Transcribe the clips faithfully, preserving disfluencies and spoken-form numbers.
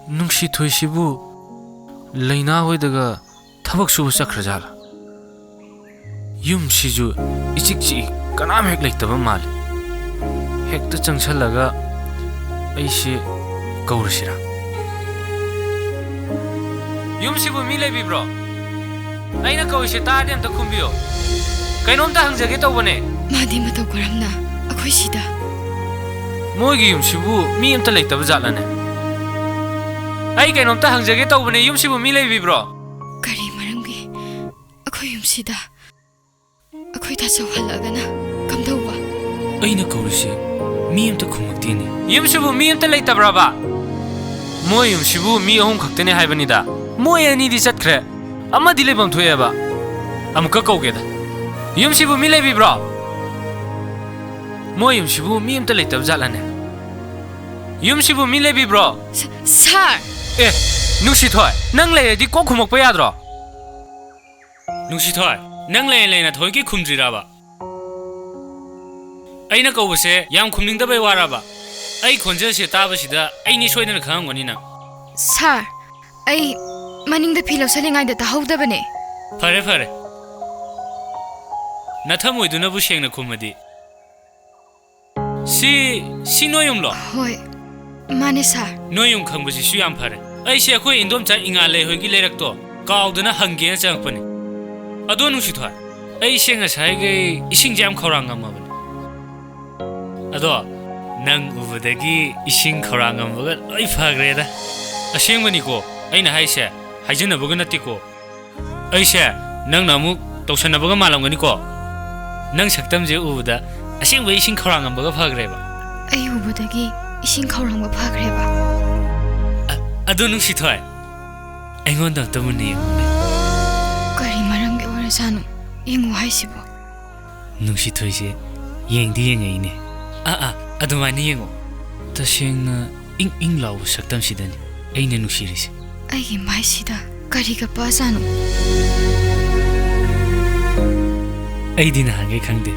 ꯅꯨꯡꯁꯤꯊꯣꯏꯁꯤꯕꯨ ꯂꯩꯅꯥ ꯍꯣꯏꯗꯒ ꯊꯕꯛ ꯁꯨꯕ ꯆꯠꯈ꯭ꯔꯖꯥꯠꯂꯥ? ꯌꯨꯝꯁꯤꯁꯨ ꯏꯆꯤꯛ ꯆꯤꯛꯏ, ꯀꯅꯥꯝ ꯍꯦꯛ ꯂꯩꯇꯕ ꯃꯥꯜꯂꯤ꯫ ꯍꯦꯛꯇ ꯆꯪꯁꯜꯂꯒ ꯑꯩꯁꯦ ꯀꯧꯔꯁꯤꯔꯥ? ꯌꯨꯝꯁꯤꯕꯨ ꯃꯤ ꯂꯩꯕꯤꯕ꯭ꯔꯣ? ꯑꯩꯅ ꯀꯧꯔꯤꯁꯦ ꯇꯥꯔꯗꯤ ꯑꯝꯇ ꯈꯨꯝꯕꯤꯌꯣ꯫ ꯀꯩꯅꯣꯝꯇ ꯍꯪꯖꯒꯦ ꯇꯧꯕꯅꯦ꯫ ꯃꯥꯗꯤ ꯃꯇꯧ ꯀꯔꯝꯅ ꯑꯩꯈꯣꯏ ꯁꯤꯗ? ꯃꯣꯏꯒꯤ ꯌꯨꯝꯁꯤꯕꯨ ꯃꯤ ꯑꯝꯇ ꯂꯩꯇꯕ ꯖꯥꯠꯂꯅꯦ? ꯑꯩ ꯀꯩꯅꯣꯝꯇ ꯍꯪꯖꯒꯦ ꯇꯧꯕꯅꯦ, ꯌꯨꯝꯁꯤꯕꯨ ꯃꯤ ꯂꯩꯕꯤꯕ꯭ꯔꯣ? ꯀꯔꯤ ꯃꯔꯝꯒꯤ ꯑꯩꯈꯣꯏ ꯌꯨꯝꯁꯤꯗ ꯑꯩꯈꯣꯏ ꯇꯥꯆꯧ ꯍꯜꯂꯛꯑꯒꯅ ꯀꯝꯗꯧꯕ? ꯑꯩꯅ ꯀꯧꯔꯤꯁꯦ ꯃꯤ ꯑꯝꯇ ꯈꯨꯝꯃꯛꯇꯦꯅꯦ꯫ ꯌꯨꯝꯁꯤꯕꯨ ꯃꯤ ꯑꯝꯇ ꯂꯩꯇꯕ꯭ꯔꯕ? ꯃꯣꯏ ꯌꯨꯝꯁꯤꯕꯨ ꯃꯤ ꯑꯍꯨꯝ ꯈꯛꯇꯅꯦ ꯍꯥꯏꯕꯅꯤꯗ꯫ ꯃꯣꯏ ꯑꯅꯤꯗꯤ ꯆꯠꯈ꯭ꯔꯦ, ꯑꯃꯗꯤ ꯂꯩꯐꯝ ꯊꯣꯛꯑꯦꯕ꯫ ꯑꯃꯨꯛꯀ ꯀꯧꯒꯦꯗ꯫ ꯌꯨꯝꯁꯤꯕꯨ ꯃꯤ ꯂꯩꯕꯤꯕ꯭ꯔꯣ? ꯃꯣꯏ ꯌꯨꯝꯁꯤꯕꯨ ꯃꯤ ꯑꯝꯇ ꯂꯩꯇꯕ ꯖꯥꯠꯂꯅꯦ? ꯌꯨꯝꯁꯤꯕꯨ ꯃꯤ ꯂꯩꯕꯤꯕ꯭ꯔꯣ? ꯁ-, ꯁꯥꯔ! ꯑꯦ, ꯅꯨꯡꯁꯤꯊꯣꯏ, ꯅꯪ ꯂꯩꯔꯗꯤ ꯀꯣꯛ ꯈꯨꯝꯃꯛꯄ ꯌꯥꯗ꯭ꯔꯣ? ꯅꯨꯡꯁꯤꯊꯣꯏ, ꯅꯪ ꯂꯩꯅ ꯂꯩꯅ ꯊꯑꯣꯏꯀꯤ ꯈꯨꯝꯗ꯭ꯔꯤꯔꯕ? ꯑꯩꯅ ꯀꯧꯕꯁꯦ ꯌꯥꯝ ꯈꯨꯝꯅꯤꯡꯗꯕꯩ ꯋꯥꯔꯕ? ꯑꯩ ꯈꯣꯟꯖꯦꯜꯁꯦ ꯇꯥꯕꯁꯤꯗ ꯑꯩꯅꯤ ꯁꯣꯏꯗꯅ ꯈꯪꯉꯝꯒꯅꯤ ꯅꯪ꯫ ꯁꯥꯔ, ꯑꯩ ꯃꯅꯤꯡꯗ ꯐꯤ ꯂꯧꯁꯜꯂꯤꯉꯩꯗ ꯇꯥꯍꯧꯗꯕꯅꯦ꯫ ꯐꯔꯦ, ꯐꯔꯦ꯫ ꯅꯊꯝꯃꯣꯏꯗꯨꯅꯕꯨ ꯁꯦꯡꯅ ꯈꯨꯝꯃꯗꯤ꯫ ꯁꯤ, ꯁꯤ ꯅꯣꯏ ꯌꯨꯝꯂꯣ? ꯍꯣꯏ, ꯃꯥꯅꯦ ꯁꯥꯔ꯫ ꯅꯣꯏ ꯌꯨꯝ ꯈꯪꯕꯁꯤꯁꯨ ꯌꯥꯝ ꯐꯔꯦ꯫ ꯑꯩꯁꯦ ꯑꯩꯈꯣꯏ ꯏꯟꯗꯣꯝꯆꯥ ꯏꯉꯥꯂꯩ ꯍꯣꯏꯒꯤ ꯂꯩꯔꯛꯇꯣ ꯀꯥꯎꯗꯅ ꯍꯪꯒꯦꯅ ꯆꯪꯉꯛꯄꯅꯦ꯫ ꯑꯗꯣ ꯅꯨꯡꯁꯤꯊꯣꯏ, ꯑꯩꯁꯦ ꯉꯁꯥꯏꯈꯩ ꯏꯁꯤꯡꯁꯦ ꯌꯥꯝ ꯈꯧꯔꯥꯡꯉꯝꯃꯕꯅꯦ꯫ ꯑꯗꯣ ꯅꯪ ꯎꯕꯗꯒꯤ ꯏꯁꯤꯡ ꯈꯧꯔꯥꯡꯉꯝꯕꯒ ꯂꯣꯏ ꯐꯈ꯭ꯔꯦꯗ꯫ ꯑꯁꯦꯡꯕꯅꯤꯀꯣ ꯑꯩꯅ ꯍꯥꯏꯁꯦ, ꯍꯥꯏꯖꯟꯅꯕꯒ ꯅꯠꯇꯦꯀꯣ꯫ ꯑꯩꯁꯦ ꯅꯪꯅ ꯑꯃꯨꯛ ꯇꯧꯁꯟꯅꯕꯒ ꯃꯥꯜꯂꯝꯒꯅꯤꯀꯣ꯫ ꯅꯪ ꯁꯛꯇꯝꯁꯦ ꯎꯕꯗ ꯑꯁꯦꯡꯕ ꯏꯁꯤꯡ ꯈꯧꯔꯥꯡꯉꯝꯕꯒ ꯐꯈ꯭ꯔꯦꯕ꯫ ꯑꯩ ꯎꯕꯗꯒꯤ ꯏꯁꯤꯡ ꯈꯧꯔꯥꯡꯕ ꯐꯈ꯭ꯔꯦꯕ꯫ ꯑ-, ꯑꯗꯨ ꯅꯨꯡꯁꯤꯊꯣꯏ, ꯑꯩꯉꯣꯟꯗ ꯑꯝꯇ ꯃꯨꯟꯅ ꯌꯦꯡꯉꯨꯅꯦ꯫ ꯀꯔꯤ ꯃꯔꯝꯒꯤ ꯑꯣꯏꯔꯖꯥꯠꯅꯣ ꯌꯦꯡꯉꯨ ꯍꯥꯏꯁꯤꯕꯣ? ꯅꯨꯡꯁꯤꯊꯣꯏꯁꯦ ꯌꯦꯡꯗꯤ ꯌꯦꯡꯉꯛꯏꯅꯦ꯫ ꯑꯥ, ꯑꯥ, ꯑꯗꯨꯃꯥꯏꯅ ꯌꯦꯡꯉꯣ꯫ ꯇꯁꯦꯡꯅ ꯏꯪ ꯏꯪ ꯂꯥꯎꯕ ꯁꯛꯇꯝꯁꯤꯗꯅꯤ ꯑꯩꯅ ꯅꯨꯡꯁꯤꯔꯤꯁꯦ꯫ ꯑꯩꯒꯤ ꯃꯥꯏꯁꯤꯗ ꯀꯔꯤꯒ ꯄꯛꯑꯖꯥꯠꯅꯣ? ꯑꯩꯗꯤ ꯅꯍꯥꯟꯈꯩ ꯈꯪꯗꯦ꯫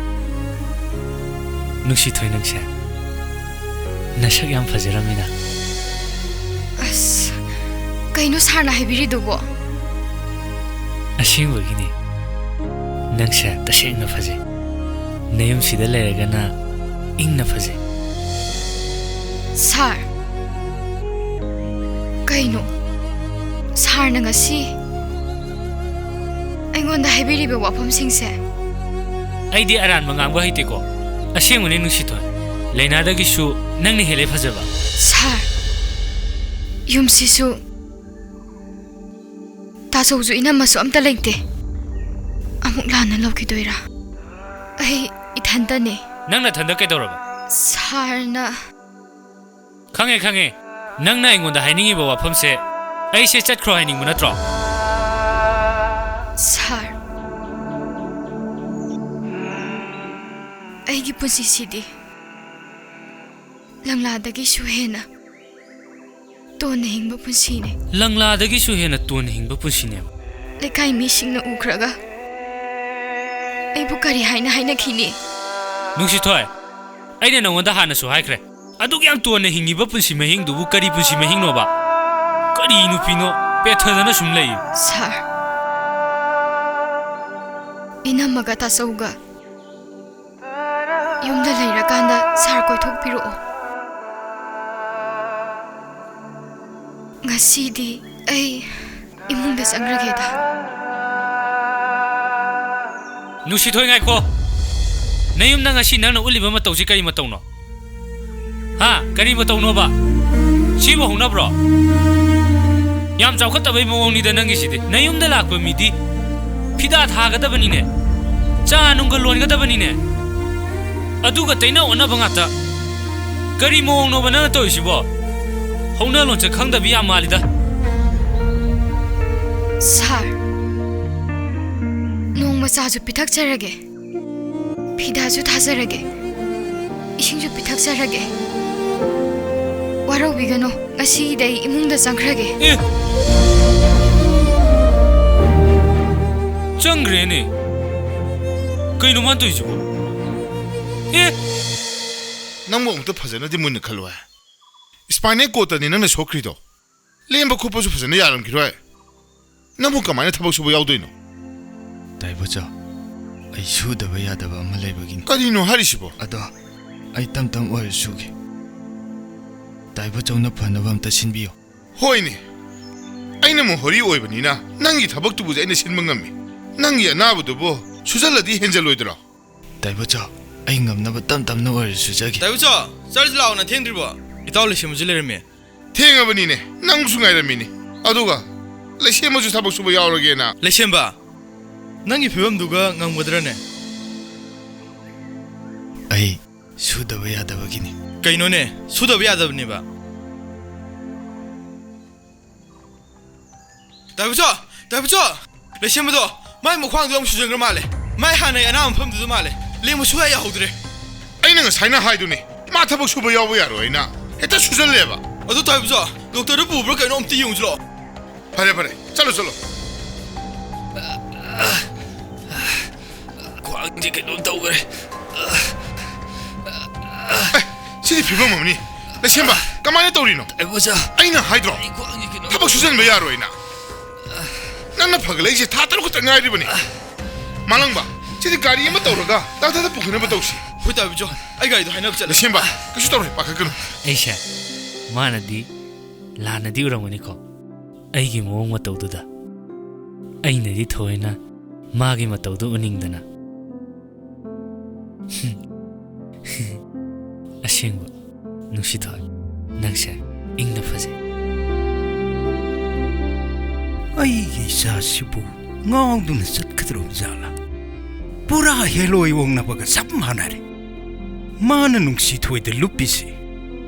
ꯅꯨꯡꯁꯤꯊꯣꯏ ꯅꯪꯁꯦ ꯅꯁꯛ ꯌꯥꯝ ꯐꯖꯔꯝꯃꯤꯅ꯫ ꯑꯁ, ꯀꯩꯅꯣ ꯁꯥꯔꯅ ꯍꯥꯏꯕꯤꯔꯤꯗꯨꯕꯣ? ꯑꯁꯦꯡꯕꯒꯤꯅꯤ꯫ ꯅꯪꯁꯦ ꯇꯁꯦꯡꯅ ꯐꯖꯩ꯫ ꯅꯌꯨꯝꯁꯤꯗ ꯂꯩꯔꯒꯅ ꯏꯪꯅ ꯐꯖꯩ꯫ ꯁꯥꯔ, ꯀꯩꯅꯣ? ꯁꯥꯔꯅ ꯉꯁꯤ ꯑꯩꯉꯣꯟꯗ ꯍꯥꯏꯕꯤꯔꯤꯕ ꯋꯥꯐꯝꯁꯤꯡꯁꯦ? ꯑꯩꯗꯤ ꯑꯔꯥꯟꯕ ꯉꯥꯡꯕ ꯍꯩꯇꯦꯀꯣ꯫ ꯑꯁꯦꯡꯕꯅꯤ ꯅꯨꯡꯁꯤꯊꯣꯏ꯫ ꯂꯩꯅꯥꯗꯒꯤꯁꯨ ꯅꯪꯅ ꯍꯦꯜꯂꯦ ꯐꯖꯕ꯫ ꯁꯥꯔ, ꯌꯨꯝꯁꯤꯁꯨ ꯇꯥꯆꯧꯁꯨ ꯏꯅꯝꯃꯁꯨ ꯑꯝꯇ ꯂꯩꯇꯦ꯫ ꯑꯃꯨꯛ ꯂꯥꯟꯅ ꯂꯧꯈꯤꯗꯣꯏꯔꯥ? ꯑꯩ ꯏꯊꯟꯇꯅꯦ꯫ ꯅꯪ ꯅꯊꯟꯗ ꯀꯩꯗꯧꯔꯕ? ꯁꯥꯔꯅ ꯈꯪꯉꯦ, ꯈꯪꯉꯦ꯫ ꯅꯪꯅ ꯑꯩꯉꯣꯟꯗ ꯍꯥꯏꯅꯤꯡꯉꯤꯕ ꯋꯥꯐꯝꯁꯦ ꯑꯩꯁꯦ ꯆꯠꯈ꯭ꯔꯣ ꯍꯥꯏꯅꯤꯡꯕ ꯅꯠꯇ꯭ꯔꯣ? ꯁꯥꯔ, ꯑꯩꯒꯤ ꯄꯨꯟꯁꯤꯁꯤꯗꯤ ꯂꯪꯂꯥꯗꯒꯤꯁꯨ ꯍꯦꯟꯅ ꯇꯣꯟꯅ ꯍꯤꯡꯕ ꯄꯨꯟꯁꯤꯅꯦ꯫ ꯂꯪꯂꯥꯗꯒꯤꯁꯨ ꯍꯦꯟꯅ ꯇꯣꯟꯅ ꯍꯤꯡꯕ ꯄꯨꯟꯁꯤꯅꯦꯕ꯫ ꯂꯩꯀꯥꯏ ꯃꯤꯁꯤꯡꯅ ꯎꯈ꯭ꯔꯒ ꯑꯩꯕꯨ ꯀꯔꯤ ꯍꯥꯏꯅ ꯍꯥꯏꯅꯈꯤꯅꯤ? ꯅꯨꯡꯁꯤꯊꯣꯏ, ꯑꯩꯅ ꯅꯉꯣꯟꯗ ꯍꯥꯟꯅꯁꯨ ꯍꯥꯏꯈ꯭ꯔꯦ, ꯑꯗꯨꯛ ꯌꯥꯝ ꯇꯣꯟꯅ ꯍꯤꯡꯉꯤꯕ ꯄꯨꯟꯁꯤ ꯃꯍꯤꯡꯗꯨꯕꯨ ꯀꯔꯤ ꯄꯨꯟꯁꯤ ꯃꯍꯤꯡꯅꯣꯕ? ꯀꯔꯤ ꯅꯨꯄꯤꯅꯣ ꯄꯦꯊꯗꯅ ꯁꯨꯝ ꯂꯩ? ꯁꯥꯔ, ꯏꯅꯝꯃꯒ ꯇꯥꯆꯧꯒ ꯌꯨꯝꯗ ꯂꯩꯔꯀꯥꯟꯗ ꯁꯥꯔ ꯀꯣꯏꯊꯣꯛꯄꯤꯔꯛꯑꯣ꯫ ꯉꯁꯤꯗꯤ ꯑꯩ ꯏꯃꯨꯡꯗ ꯆꯪꯈ꯭ꯔꯒꯦꯗ꯫ ꯅꯨꯡꯁꯤꯊꯣꯏ, ꯉꯥꯏꯈꯣ꯫ ꯅꯌꯨꯝꯗ ꯉꯁꯤ ꯅꯪꯅ ꯎꯠꯂꯤꯕ ꯃꯇꯧꯁꯤ ꯀꯔꯤ ꯃꯇꯧꯅꯣ? ꯍꯥ? ꯀꯔꯤ ꯃꯇꯧꯅꯣꯕ? ꯁꯤꯕꯨ ꯍꯧꯅꯕ꯭ꯔꯣ? ꯌꯥꯝ ꯆꯥꯎꯈꯠꯇꯕꯩ ꯃꯑꯣꯡꯅꯤꯗ ꯅꯪꯒꯤꯁꯤꯗꯤ꯫ ꯅꯌꯨꯝꯗ ꯂꯥꯛꯄ ꯃꯤꯗꯤ ꯐꯤꯗꯥ ꯊꯥꯒꯗꯕꯅꯤꯅꯦ, ꯆꯥ ꯅꯨꯡꯒ ꯂꯣꯟꯒꯗꯕꯅꯤꯅꯦ, ꯑꯗꯨꯒ ꯇꯩꯅ ꯑꯣꯟꯅꯕ ꯉꯥꯛꯇ꯫ ꯀꯔꯤ ꯃꯑꯣꯡꯅꯣꯕ ꯅꯪꯅ ꯇꯧꯔꯤꯁꯤꯕꯣ? ꯍꯧꯅ ꯂꯣꯟꯆꯠ ꯈꯪꯗꯕꯤ ꯌꯥꯝ ꯃꯥꯜꯂꯤꯗ꯫ ꯁꯥꯔ, ꯅꯣꯡꯃ ꯆꯥꯁꯨ ꯄꯤꯊꯛꯆꯔꯒꯦ, ꯐꯤꯗꯥꯁꯨ ꯊꯥꯖꯔꯒꯦ, ꯏꯁꯤꯡꯁꯨ ꯄꯤꯊꯛꯆꯔꯒꯦ꯫ ꯋꯥꯔꯧꯕꯤꯒꯅꯨ, ꯉꯁꯤꯒꯤꯗꯤ ꯑꯩ ꯏꯃꯨꯡꯗ ꯆꯪꯈ꯭ꯔꯒꯦ꯫ ꯑꯦ! ꯆꯪꯈ꯭ꯔꯦꯅꯦ꯫ ꯀꯩꯅꯣ ꯃꯥꯅ ꯇꯧꯔꯤꯁꯤꯕꯣ? ꯑꯦ! ꯅꯪꯕꯨ ꯑꯃꯨꯛꯇ ꯐꯖꯅꯗꯤ ꯃꯨꯟꯅ ꯈꯜꯂꯣꯍꯦ꯫ ꯁ꯭ꯄꯥꯏꯅꯦꯜ ꯀꯣꯔꯗꯇꯅꯤ ꯅꯪꯅ ꯁꯣꯛꯈ꯭ꯔꯤꯗꯣ꯫ ꯂꯦꯡꯕ ꯈꯣꯠꯄꯁꯨ ꯐꯖꯅ ꯌꯥꯔꯝꯈꯤꯔꯣꯏ꯫ ꯅꯪꯕꯨ ꯀꯃꯥꯏꯅ ꯊꯕꯛ ꯁꯨꯕ ꯌꯥꯎꯗꯣꯏꯅꯣ? ꯇꯥꯏꯕꯣꯆꯥ, ꯑꯩ ꯁꯨꯗꯕ ꯌꯥꯗꯕ ꯑꯃ ꯂꯩꯕꯒꯤꯅꯤ꯫ ꯀꯔꯤꯅꯣ ꯍꯥꯏꯔꯤꯁꯤꯕꯣ? ꯑꯗꯣ, ꯑꯩ ꯇꯝ ꯇꯝ ꯑꯣꯏꯔꯁꯨ ꯁꯨꯒꯦ꯫ ꯇꯥꯏꯕꯣꯆꯧꯅ ꯐꯅꯕ ꯑꯝꯇ ꯁꯤꯟꯕꯤꯌꯨ꯫ ꯍꯣꯏꯅꯦ, ꯑꯩꯅ ꯃꯣꯍꯣꯔꯤ ꯑꯣꯏꯕꯅꯤꯅ ꯅꯪꯒꯤ ꯊꯕꯛꯇꯨꯕꯨꯗꯤ ꯑꯩꯅ ꯁꯤꯟꯕ ꯉꯝꯃꯤ꯫ ꯅꯪꯒꯤ ꯑꯅꯥꯕꯗꯨꯕꯨ ꯁꯨꯖꯜꯂꯗꯤ ꯍꯦꯟꯖꯜꯂꯣꯏꯗ꯭ꯔꯣ? ꯇꯥꯏꯕꯣꯆꯥ, ꯑꯩ ꯉꯝꯅꯕ ꯇꯝ ꯇꯝꯅ ꯑꯣꯏꯔꯁꯨ ꯁꯨꯖꯒꯦ꯫ ꯇꯥꯏꯕꯣꯆꯥ, ꯆꯠꯂꯁꯤ ꯂꯥꯛꯑꯣ, ꯅꯪ ꯊꯦꯡꯗ꯭ꯔꯤꯕꯣ? ꯏꯇꯥꯎ ꯂꯩꯁꯦꯝꯕꯁꯨ ꯂꯩꯔꯝꯃꯦ꯫ ꯊꯦꯡꯉꯕꯅꯤꯅꯦ, ꯅꯪꯁꯨ ꯉꯥꯏꯔꯝꯃꯤꯅꯦ꯫ ꯑꯗꯨꯒ ꯂꯩꯁꯦꯝꯕꯁꯨ ꯊꯕꯛ ꯁꯨꯕ ꯌꯥꯎꯔꯒꯦꯅ꯫ ꯂꯩꯁꯦꯝꯕ, ꯅꯪꯒꯤ ꯐꯤꯕꯝꯗꯨꯒ ꯉꯝꯒꯗ꯭ꯔꯅꯦ? ꯑꯩ ꯁꯨꯗꯕ ꯌꯥꯗꯕꯒꯤꯅꯤ꯫ ꯀꯩꯅꯣꯅꯦ, ꯁꯨꯗꯕ ꯌꯥꯗꯕꯅꯦꯕ? ꯇꯥꯏꯕꯨꯆꯣ! ꯇꯥꯏꯕꯨꯆꯣ! ꯂꯩꯁꯦꯝꯕꯗꯣ ꯃꯥꯏ ꯃꯈ꯭ꯋꯥꯡꯗꯣ ꯑꯃꯨꯛ ꯁꯨꯖꯟꯈ꯭ꯔ ꯃꯥꯜꯂꯦ꯫ ꯃꯥꯏ ꯍꯥꯟꯅꯒꯤ ꯑꯅꯥꯕ ꯃꯐꯝꯗꯨꯗ ꯃꯥꯜꯂꯦ꯫ ꯂꯦꯡꯕ ꯁꯨꯡꯌꯥ ꯌꯥꯍꯧꯗ꯭ꯔꯦ꯫ ꯑꯩꯅ ꯉꯁꯥꯏꯅ ꯍꯥꯏꯗꯨꯅꯤ, ꯃꯥ ꯊꯕꯛ ꯁꯨꯕ ꯌꯥꯎꯕ ꯌꯥꯔꯣꯏ ꯍꯥꯏꯅ꯫ ꯍꯦꯛꯇ ꯁꯨꯖꯜꯂꯦꯕ꯫ ꯑꯗꯨ ꯇꯥꯏꯕꯨꯆꯣ, ꯗꯣꯛꯇꯔꯗ ꯄꯨꯕ꯭ꯔꯥ ꯀꯩꯅꯣ ꯑꯝꯇ ꯌꯦꯡꯉꯨꯁꯤ ꯂꯥꯛꯑꯣ꯫ ꯐꯔꯦ, ꯐꯔꯦ, ꯆꯠꯂꯣ, ꯆꯠꯂꯣ꯫ ꯈ꯭ꯋꯥꯡꯁꯦ ꯀꯩꯅꯣꯝ ꯇꯧꯈ꯭ꯔꯦ꯫ ꯑꯦ, ꯁꯤꯗꯤ ꯐꯤꯕꯝ ꯑꯃꯅꯤ꯫ ꯂꯩꯁꯦꯝꯕ, ꯀꯃꯥꯏꯅ ꯇꯧꯔꯤꯅꯣ? ꯇꯥꯏꯕꯨꯆꯣ, ꯑꯩꯅ ꯍꯥꯏꯗ꯭ꯔꯣ? ꯑꯩ ꯈ꯭ꯋꯥꯡꯁꯦ ꯀꯩꯅꯣꯝ ꯊꯕꯛ ꯁꯨꯖꯟꯕ ꯌꯥꯔꯣꯏꯅ꯫ ꯅꯪꯅ ꯐꯒꯠꯂꯛꯏꯁꯦ ꯊꯥ ꯇꯔꯨꯛ ꯈꯛꯇ ꯉꯥꯏꯔꯤꯕꯅꯤ꯫ ꯃꯥꯂꯪꯕ, ꯁꯤꯗꯤ ꯒꯥꯔꯤ ꯑꯃ ꯇꯧꯔꯒ ꯗꯥꯛꯇꯔꯗ ꯄꯨꯈꯠꯅꯕ ꯇꯧꯁꯤ꯫ ꯍꯣꯏ ꯇꯥꯏꯕꯨꯆꯣ, ꯑꯩ ꯒꯥꯔꯤꯗꯣ ꯍꯥꯏꯅꯕ ꯆꯠꯂꯦ꯫ ꯂꯩꯁꯦꯝꯕ, ꯀꯩꯁꯨ ꯇꯧꯔꯣꯏ, ꯄꯥꯈꯠꯀꯅꯨ꯫ ꯑꯩꯁꯦ, ꯃꯥꯅꯗꯤ ꯂꯥꯟꯅꯗꯤ ꯎꯔꯝꯒꯅꯤꯀꯣ, ꯑꯩꯒꯤ ꯃꯑꯣꯡ ꯃꯇꯧꯗꯨꯗ꯫ ꯑꯩꯅꯗꯤ ꯊꯑꯣꯏꯅ ꯃꯥꯒꯤ ꯃꯇꯧꯗꯨ ꯎꯅꯤꯡꯗꯅ꯫ ꯑꯁꯦꯡꯕ, ꯅꯨꯡꯁꯤꯊꯣꯏ, ꯅꯪꯁꯦ ꯏꯪꯅ ꯐꯖꯩ꯫ ꯑꯩꯒꯤ ꯏꯆꯥꯁꯤꯕꯨ ꯉꯥꯎꯗꯨꯅ ꯆꯠꯀꯗꯧꯔꯤꯕ ꯖꯥꯠꯂꯥ? ꯄꯨꯔꯥ ꯍꯦꯂꯣꯏ ꯑꯣꯡꯅꯕꯒ ꯆꯞ ꯃꯥꯟꯅꯔꯦ꯫ ꯃꯥꯅ ꯅꯨꯡꯁꯤꯊꯣꯏꯗ ꯂꯨꯞꯄꯤꯁꯤ꯫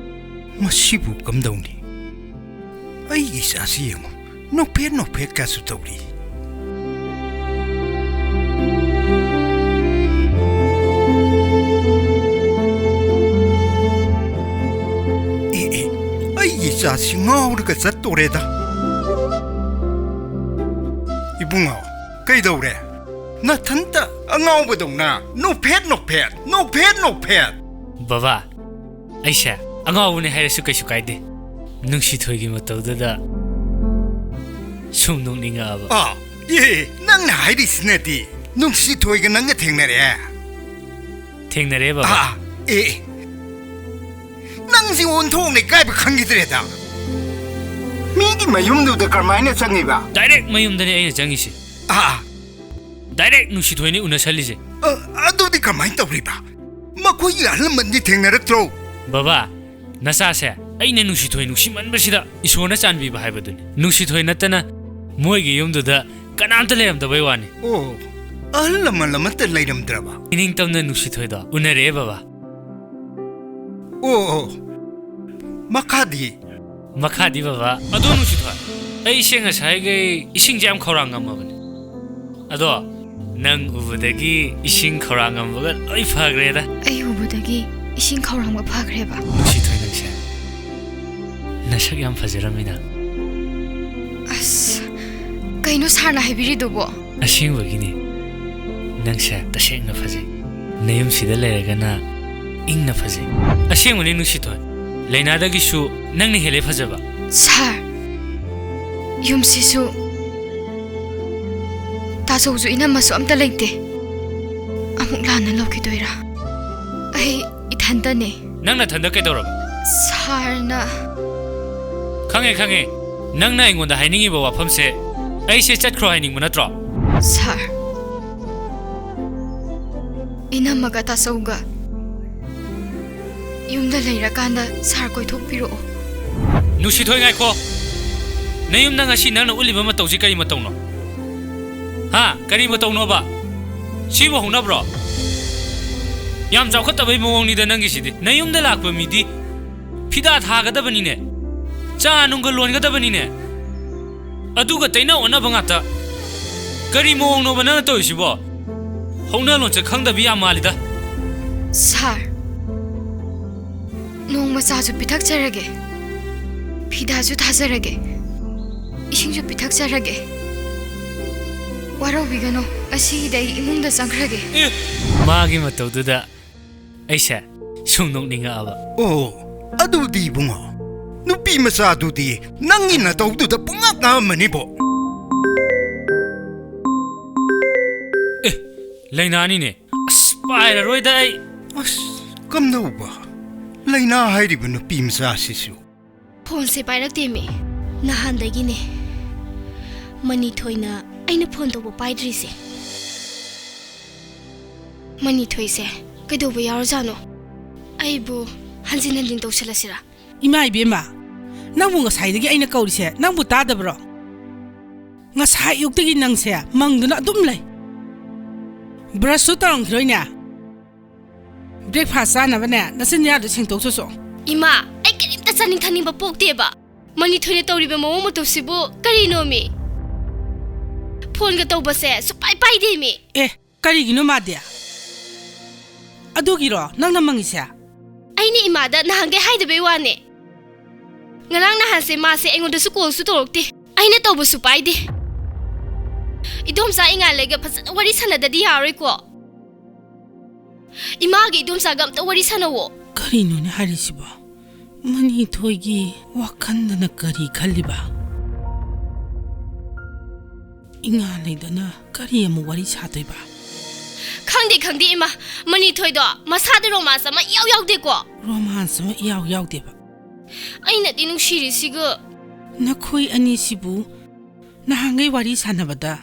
ꯃꯁꯤꯕꯨ ꯀꯝꯗꯧꯅꯤ? ꯑꯩꯒꯤ ꯏꯆꯥꯁꯤ ꯌꯦꯡꯉꯨ, ꯅꯣꯛꯐꯦꯠ ꯅꯣꯛꯐꯦꯠ ꯀꯥꯁꯨ ꯇꯧꯔꯤ꯫ ꯑꯦ, ꯑꯦ, ꯑꯩꯒꯤ ꯏꯆꯥꯁꯤ ꯉꯥꯎꯔꯒ ꯆꯠꯇꯣꯔꯦꯗ꯫ ꯏꯕꯨꯡꯉꯣ, ꯀꯩꯗꯧꯔꯦ? ꯅꯊꯟꯇ ꯑꯉꯥꯎꯕꯗꯧꯅ ꯅꯣꯛꯐꯦꯠ ꯅꯣꯛꯐꯦꯠ, ꯅꯣꯛꯐꯦꯠ ꯅꯣꯛꯐꯦꯠ꯫ ꯕꯕꯥ, ꯑꯩꯁꯦ ꯑꯉꯥꯎꯕꯅꯦ ꯍꯥꯏꯔꯁꯨ ꯀꯩꯁꯨ ꯀꯥꯏꯗꯦ꯫ ꯅꯨꯡꯁꯤꯊꯣꯏꯒꯤ ꯃꯇꯧꯗꯨꯗ ꯁꯨꯝ ꯅꯣꯛꯅꯤꯡꯉꯛꯑꯕ꯫ ꯑꯥ, ꯑꯦ, ꯅꯪꯅ ꯍꯥꯏꯔꯤꯁꯤꯅꯗꯤ ꯅꯨꯡꯁꯤꯊꯣꯏꯒ ꯅꯪꯒ ꯊꯦꯡꯅꯔꯦ? ꯊꯦꯡꯅꯔꯦ, ꯕꯕꯥ꯫ ꯑꯥ, ꯑꯦ, ꯅꯪꯁꯤ ꯑꯣꯟꯊꯣꯛꯅ ꯏꯀꯥꯏꯕ ꯈꯪꯈꯤꯗ꯭ꯔꯦꯗ꯫ ꯃꯤꯒꯤ ꯃꯌꯨꯝꯗꯨꯗ ꯀꯔꯝꯍꯥꯏꯅ ꯆꯪꯉꯤꯕ? ꯗꯥꯏꯔꯦꯛ ꯃꯌꯨꯝꯗꯅꯦ ꯑꯩꯅ ꯆꯪꯉꯤꯁꯦ꯫ ꯑꯥ꯫ ꯗꯥꯏꯔꯦꯛ ꯅꯨꯡꯁꯤꯊꯣꯏꯅꯤ ꯎꯅꯁꯜꯂꯤꯁꯦ꯫ ꯑ, ꯑꯗꯨꯗꯤ ꯀꯃꯥꯏꯅ ꯇꯧꯔꯤꯕ? ꯃꯈꯣꯏꯒꯤ ꯑꯍꯜ ꯂꯃꯟꯗꯤ ꯊꯦꯡꯅꯔꯛꯇ꯭ꯔꯣ? ꯕꯕꯥ, ꯅꯆꯥꯁꯦ ꯑꯩꯅ ꯅꯨꯡꯁꯤꯊꯣꯏ ꯅꯨꯡꯁꯤꯃꯟꯕꯁꯤꯗ ꯏꯁꯣꯔꯅ ꯆꯥꯟꯕꯤꯕ ꯍꯥꯏꯕꯗꯨꯅꯤ꯫ ꯅꯨꯡꯁꯤꯊꯣꯏ ꯅꯠꯇꯅ ꯃꯣꯏꯒꯤ ꯌꯨꯝꯗꯨꯗ ꯀꯅꯥꯝꯇ ꯂꯩꯔꯝꯗꯕꯩ ꯋꯥꯅꯤ꯫ ꯑꯣ, ꯑꯍꯜ ꯂꯃꯟ ꯑꯃꯠꯇ ꯂꯩꯔꯝꯗ꯭ꯔꯕ? ꯏꯅꯤꯡꯇꯝꯅ ꯅꯨꯡꯁꯤꯊꯣꯏꯗꯣ ꯎꯅꯔꯛꯑꯦ, ꯕꯕꯥ꯫ ꯑꯣ, ꯑꯣ꯫ ꯃꯈꯥꯗꯤ? ꯃꯈꯥꯗꯤ, ꯕꯕꯥ? ꯑꯗꯣ ꯅꯨꯡꯁꯤꯊꯣꯏ, ꯑꯩꯁꯦ ꯉꯁꯥꯏꯈꯩ ꯏꯁꯤꯡꯁꯦ ꯌꯥꯝ ꯈꯧꯔꯥꯡ ꯉꯝꯃꯕꯅꯦ꯫ ꯑꯗꯣ ꯅꯪ ꯎꯕꯗꯒꯤ ꯏꯁꯤꯡ ꯈꯧꯔꯥꯡ ꯉꯝꯕꯒ ꯂꯣꯏ ꯐꯈ꯭ꯔꯦꯗ꯫ ꯑꯩ ꯎꯕꯗꯒꯤ ꯏꯁꯤꯡ ꯈꯧꯔꯥꯡꯕ ꯐꯈ꯭ꯔꯦꯕ꯫ ꯅꯨꯡꯁꯤꯊꯣꯏ, ꯅꯪꯁꯦ ꯅꯁꯛ ꯌꯥꯝ ꯐꯖꯔꯝꯃꯤꯅ꯫ ꯑꯁ, ꯀꯩꯅꯣ ꯁꯥꯔꯅ ꯍꯥꯏꯕꯤꯔꯤꯗꯨꯕꯣ? ꯑꯁꯦꯡꯕꯒꯤꯅꯤ, ꯅꯪꯁꯦ ꯇꯁꯦꯡꯅ ꯐꯖꯩ꯫ ꯅꯌꯨꯝꯁꯤꯗ ꯂꯩꯔꯒꯅ ꯏꯪꯅ ꯐꯖꯩ꯫ ꯑꯁꯦꯡꯕꯅꯤ ꯅꯨꯡꯁꯤꯊꯣꯏ, ꯂꯩꯅꯥꯗꯒꯤꯁꯨ ꯅꯪꯅ ꯍꯦꯜꯂꯦ ꯐꯖꯕ꯫ ꯁꯥꯔ, ꯌꯨꯝꯁꯤꯁꯨ ꯇꯥꯆꯧꯁꯨ ꯏꯅꯝꯃꯁꯨ ꯑꯝꯇ ꯂꯩꯇꯦ꯫ ꯑꯃꯨꯛ ꯂꯥꯟꯅ ꯂꯧꯈꯤꯗꯣꯏꯔꯥ? ꯑꯩ ꯏꯊꯟꯇꯅꯦ꯫ ꯅꯪ ꯅꯊꯟꯗ ꯀꯩꯗꯧꯔꯕ? ꯁꯥꯔꯅ꯫ ꯈꯪꯉꯦ, ꯈꯪꯉꯦ꯫ ꯅꯪꯅ ꯑꯩꯉꯣꯟꯗ ꯍꯥꯏꯅꯤꯡꯉꯤꯕ ꯋꯥꯐꯝꯁꯦ ꯑꯩꯁꯦ ꯆꯠꯈ꯭ꯔꯣ ꯍꯥꯏꯅꯤꯡꯕ ꯅꯠꯇ꯭ꯔꯣ? ꯁꯥꯔ, ꯏꯅꯝꯃꯒ ꯇꯥꯆꯧꯒ ꯌꯨꯝꯗ ꯂꯩꯔꯀꯥꯟꯗ ꯁꯥꯔ ꯀꯣꯏꯊꯣꯛꯄꯤꯔꯛꯑꯣ꯫ ꯅꯨꯡꯁꯤꯊꯣꯏ, ꯉꯥꯏꯈꯣ꯫ ꯅꯌꯨꯝꯗ ꯉꯁꯤ ꯅꯪꯅ ꯎꯠꯂꯤꯕ ꯃꯇꯧꯁꯤ ꯀꯔꯤ ꯃꯇꯧꯅꯣ? ꯍꯥ? ꯀꯔꯤ ꯃꯇꯧꯅꯣꯕ? ꯁꯤꯕꯨ ꯍꯧꯅꯕ꯭ꯔꯣ? ꯌꯥꯝ ꯆꯥꯎꯈꯠꯇꯕꯩ ꯃꯑꯣꯡꯅꯤꯗ ꯅꯪꯒꯤꯁꯤꯗꯤ꯫ ꯅꯌꯨꯝꯗ ꯂꯥꯛꯄ ꯃꯤꯗꯤ ꯐꯤꯗꯥ ꯊꯥꯒꯗꯕꯅꯤꯅꯦ꯫ ꯆꯥ ꯅꯨꯡꯒ ꯂꯣꯟꯒꯗꯕꯅꯤꯅꯦ꯫ ꯑꯗꯨꯒ ꯇꯩꯅ ꯑꯣꯟꯅꯕ ꯉꯥꯛꯇ꯫ ꯀꯔꯤ ꯃꯑꯣꯡꯅꯣꯕ ꯅꯪꯅ ꯇꯧꯔꯤꯁꯤꯕꯣ? ꯍꯧꯅ ꯂꯣꯟꯆꯠ ꯈꯪꯗꯕꯤ ꯌꯥꯝ ꯃꯥꯜꯂꯤꯗ꯫ ꯁꯥꯔ, ꯅꯣꯡꯃ ꯆꯥꯁꯨ ꯄꯤꯊꯛꯆꯔꯒꯦ, ꯐꯤꯗꯥꯁꯨ ꯊꯥꯖꯔꯒꯦ, ꯏꯁꯤꯡꯁꯨ ꯄꯤꯊꯛꯆꯔꯒꯦ꯫ ꯋꯥꯔꯧꯕꯤꯒꯅꯨ, ꯉꯁꯤꯒꯤꯗꯤ ꯑꯩ ꯏꯃꯨꯡꯗ ꯆꯪꯈ꯭ꯔꯒꯦ꯫ ꯑꯦ! ꯃꯥꯒꯤ ꯃꯇꯧꯗꯨꯗ ꯑꯩꯁꯦ ꯁꯨꯝ ꯅꯣꯛꯅꯤꯡꯉꯛꯑꯕ꯫ ꯑꯣ, ꯑꯗꯨꯗꯤ ꯏꯕꯨꯡꯉꯣ, ꯅꯨꯄꯤ ꯃꯆꯥꯗꯨꯗꯤ ꯅꯪꯒꯤ ꯅꯇꯧꯗꯨꯗ ꯄꯨꯡꯉꯛ ꯉꯛꯑꯝꯃꯅꯤꯕꯣ꯫ ꯑꯦ, ꯂꯩꯅꯥꯅꯤꯅꯦ꯫ ꯑꯁ, ꯄꯥꯏꯔꯔꯣꯏꯗ ꯑꯩ꯫ ꯑꯁ, ꯀꯝꯗꯧꯕ ꯂꯩꯅꯥ ꯍꯥꯏꯔꯤꯕ ꯅꯨꯄꯤ ꯃꯆꯥꯁꯤꯁꯨ? ꯐꯣꯟꯁꯦ ꯄꯥꯏꯔꯛꯇꯦꯃꯤ꯫ ꯅꯍꯥꯟꯗꯒꯤꯅꯦ ꯃꯅꯤꯊꯣꯏꯅ ꯑꯩꯅ ꯐꯣꯟ ꯇꯧꯕ ꯄꯥꯏꯗ꯭ꯔꯤꯁꯦ꯫ ꯃꯅꯤꯊꯣꯏꯁꯦ ꯀꯩꯗꯧꯕ ꯌꯥꯎꯔꯖꯥꯠꯅꯣ? ꯑꯩꯕꯨ ꯍꯟꯖꯤꯟ ꯍꯟꯖꯤꯟ ꯇꯧꯁꯜꯂꯁꯤꯔꯥ? ꯏꯃꯥ ꯏꯕꯦꯝꯃ, ꯅꯪꯕꯨ ꯉꯁꯥꯏꯗꯒꯤ ꯑꯩꯅ ꯀꯧꯔꯤꯁꯦ ꯅꯪꯕꯨ ꯇꯥꯗꯕ꯭ꯔꯣ? ꯉꯁꯥꯏ ꯑꯌꯨꯛꯇꯒꯤ ꯅꯪꯁꯦ ꯃꯪꯗꯨꯅ ꯑꯗꯨꯝ ꯂꯩ꯫ ꯕ꯭ꯔꯁꯁꯨ ꯇꯧꯔꯝꯈꯤꯔꯣꯏꯅꯦ꯫ ꯕ꯭ꯔꯦꯛꯐꯥꯁ ꯆꯥꯅꯕꯅꯦ ꯅꯆꯤꯟ ꯌꯥꯗ ꯁꯦꯡꯇꯣꯛꯆꯣꯆꯣ꯫ ꯏꯃꯥ, ꯑꯩ ꯀꯔꯤꯝꯇ ꯆꯥꯅꯤꯡ ꯊꯛꯅꯤꯡꯕ ꯄꯣꯛꯇꯦꯕ꯫ ꯃꯅꯤꯊꯣꯏꯅ ꯇꯧꯔꯤꯕ ꯃꯑꯣꯡ ꯃꯇꯧꯁꯤꯕꯨ ꯀꯔꯤꯅꯣꯃꯤ? ꯐꯣꯟꯒ ꯇꯧꯕꯁꯦ ꯁꯨꯛꯄꯥꯏ ꯄꯥꯏꯗꯦꯃꯤ꯫ ꯑꯦ, ꯀꯔꯤꯒꯤꯅꯣ ꯃꯥꯗꯤ? ꯑꯗꯨꯒꯤꯔꯣ ꯅꯪꯅ ꯃꯪꯉꯤꯁꯦ? ꯑꯩꯅ ꯏꯃꯥꯗ ꯅꯍꯥꯟꯈꯩ ꯍꯥꯏꯗꯕꯩ ꯋꯥꯅꯦ꯫ ꯉꯔꯥꯡ ꯅꯍꯥꯟꯁꯦ ꯃꯥꯁꯦ ꯑꯩꯉꯣꯟꯗꯁꯨ ꯀꯣꯜꯁꯨ ꯇꯧꯔꯛꯇꯦ꯫ ꯑꯩꯅ ꯇꯧꯕꯁꯨ ꯄꯥꯏꯗꯦ꯫ ꯏꯗꯣꯝꯆꯥ ꯏꯉꯥꯂꯩꯒ ꯐꯖꯅ ꯋꯥꯔꯤ ꯁꯥꯟꯅꯗꯗꯤ ꯌꯥꯔꯣꯏꯀꯣ꯫ ꯏꯃꯥꯒ ꯏꯗꯣꯝꯆꯥꯒ ꯑꯝꯇ ꯋꯥꯔꯤ ꯁꯥꯟꯅꯧꯋꯣ꯫ ꯀꯔꯤꯅꯣꯅꯦ ꯍꯥꯏꯔꯤꯁꯤꯕꯣ? ꯃꯅꯤꯊꯣꯏꯒꯤ ꯋꯥꯈꯜꯗꯅ ꯀꯔꯤ ꯈꯜꯂꯤꯕ? ꯏꯉꯥꯂꯩꯗꯅ ꯀꯔꯤ ꯑꯃꯨꯛ ꯋꯥꯔꯤ ꯁꯥꯗꯣꯏꯕ? ꯈꯪꯗꯦ, ꯈꯪꯗꯦ, ꯏꯃꯥ꯫ ꯃꯅꯤꯊꯣꯏꯗꯣ ꯃꯁꯥꯗ ꯔꯣꯃꯥꯟꯁ ꯑꯃ ꯏꯌꯥꯎ ꯌꯥꯎꯗꯦꯀꯣ꯫ ꯔꯣꯃꯥꯟꯁ ꯑꯃ ꯏꯌꯥꯎ ꯌꯥꯎꯗꯦꯕ? ꯑꯩꯅꯗꯤ ꯅꯨꯡꯁꯤꯔꯤꯁꯤꯒ꯫ ꯅꯈꯣꯏ ꯑꯅꯤꯁꯤꯕꯨ ꯅꯍꯥꯟꯈꯩ ꯋꯥꯔꯤ ꯁꯥꯟꯅꯕꯗ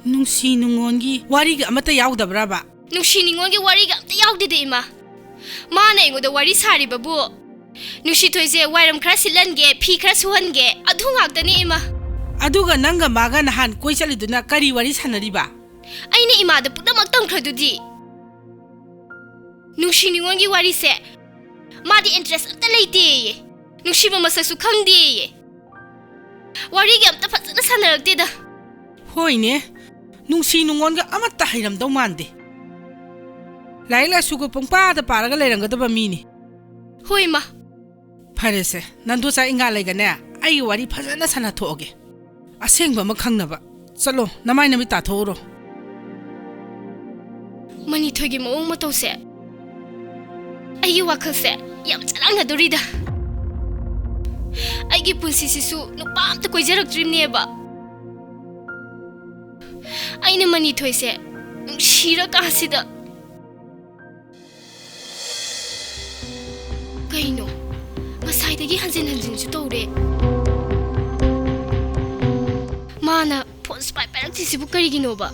ꯅꯨꯡꯁꯤ ꯅꯨꯡꯉꯣꯟꯒꯤ ꯋꯥꯔꯤꯒ ꯑꯃꯠꯇ ꯌꯥꯎꯗꯕ꯭ꯔꯕ? ꯅꯨꯡꯁꯤ ꯅꯨꯡꯉꯣꯟꯒꯤ ꯋꯥꯔꯤꯒ ꯑꯝꯇ ꯌꯥꯎꯗꯦꯗ, ꯏꯃꯥ꯫ ꯃꯥꯅ ꯑꯩꯉꯣꯟꯗ ꯋꯥꯔꯤ ꯁꯥꯔꯤꯕꯕꯨ, "ꯅꯨꯡꯁꯤꯊꯣꯏꯁꯦ ꯋꯥꯏꯔꯝ ꯈꯔ ꯁꯤꯠꯍꯟꯒꯦ, ꯐꯤ ꯈꯔ ꯁꯨꯍꯟꯒꯦ", ꯑꯗꯨ ꯉꯥꯛꯇꯅꯤ, ꯏꯃꯥ꯫ ꯑꯗꯨꯒ ꯅꯪꯒ ꯃꯥꯒ ꯅꯍꯥꯟ ꯀꯣꯏ ꯆꯠꯂꯤꯗꯨꯅ ꯀꯔꯤ ꯋꯥꯔꯤ ꯁꯥꯟꯅꯔꯤꯕ? ꯑꯩꯅ ꯏꯃꯥꯗ ꯄꯨꯝꯅꯃꯛ ꯇꯝꯈ꯭ꯔꯗꯨꯗꯤ꯫ ꯅꯨꯡꯁꯤ ꯅꯨꯡꯉꯣꯟꯒꯤ ꯋꯥꯔꯤꯁꯦ ꯃꯥꯗꯤ interest ꯑꯝꯇ ꯂꯩꯇꯦꯌꯦ꯫ ꯅꯨꯡꯁꯤꯕ ꯃꯁꯛꯁꯨ ꯈꯪꯗꯦꯌꯦ꯫ ꯋꯥꯔꯤꯒ ꯑꯝꯇ ꯐꯖꯅ ꯁꯥꯟꯅꯔꯛꯇꯦꯗ꯫ ꯍꯣꯏꯅꯦ, ꯅꯨꯡꯁꯤ ꯅꯨꯡꯉꯣꯟꯒ ꯑꯃꯠꯇ ꯍꯩꯔꯝꯗꯧ ꯃꯥꯟꯗꯦ꯫ ꯂꯥꯏꯔꯤꯛ ꯂꯥꯏꯁꯨꯒ ꯄꯨꯡꯄꯥꯗ ꯄꯥꯔꯒ ꯂꯩꯔꯝꯒꯗꯕ ꯃꯤꯅꯤ꯫ ꯍꯣꯏ, ꯏꯃꯥ꯫ ꯐꯔꯦꯁꯦ, ꯅꯟꯗꯣꯆꯥ ꯏꯉꯥꯂꯩꯒꯅꯦ ꯑꯩꯒꯤ ꯋꯥꯔꯤ ꯐꯖꯅ ꯁꯥꯟꯅꯊꯣꯛꯑꯒꯦ꯫ ꯑꯁꯦꯡꯕ ꯑꯃ ꯈꯪꯅꯕ꯫ ꯆꯠꯂꯣ, ꯅꯃꯥꯏ ꯅꯃꯤꯠ ꯇꯥꯊꯣꯛꯎꯔꯣ꯫ ꯃꯅꯤꯊꯣꯏꯒꯤ ꯃꯑꯣꯡ ꯃꯇꯧꯁꯦ ꯑꯩꯒꯤ ꯋꯥꯈꯜꯁꯦ ꯌꯥꯝ ꯆꯔꯥꯡꯅꯗꯣꯔꯤꯗ꯫ ꯑꯩꯒꯤ ꯄꯨꯟꯁꯤꯁꯤꯁꯨ ꯅꯨꯄꯥ ꯑꯝꯇ ꯀꯣꯏꯖꯔꯛꯇ꯭ꯔꯤꯕꯅꯦꯕ꯫ ꯑꯩꯅ ꯃꯅꯤꯊꯣꯏꯁꯦ ꯅꯨꯡꯁꯤꯔꯀꯥꯟꯁꯤꯗ꯫ ꯀꯩꯅꯣ? ꯉꯁꯥꯏꯗꯒꯤ ꯍꯟꯖꯤꯟ ꯍꯟꯖꯤꯟꯁꯨ ꯇꯧꯔꯦ꯫ ꯃꯥꯅ ꯐꯣꯟ ꯁꯨꯄꯥꯏ ꯄꯥꯏꯔꯛꯇ꯭ꯔꯤꯁꯤꯕꯨ ꯀꯔꯤꯒꯤꯅꯣꯕ?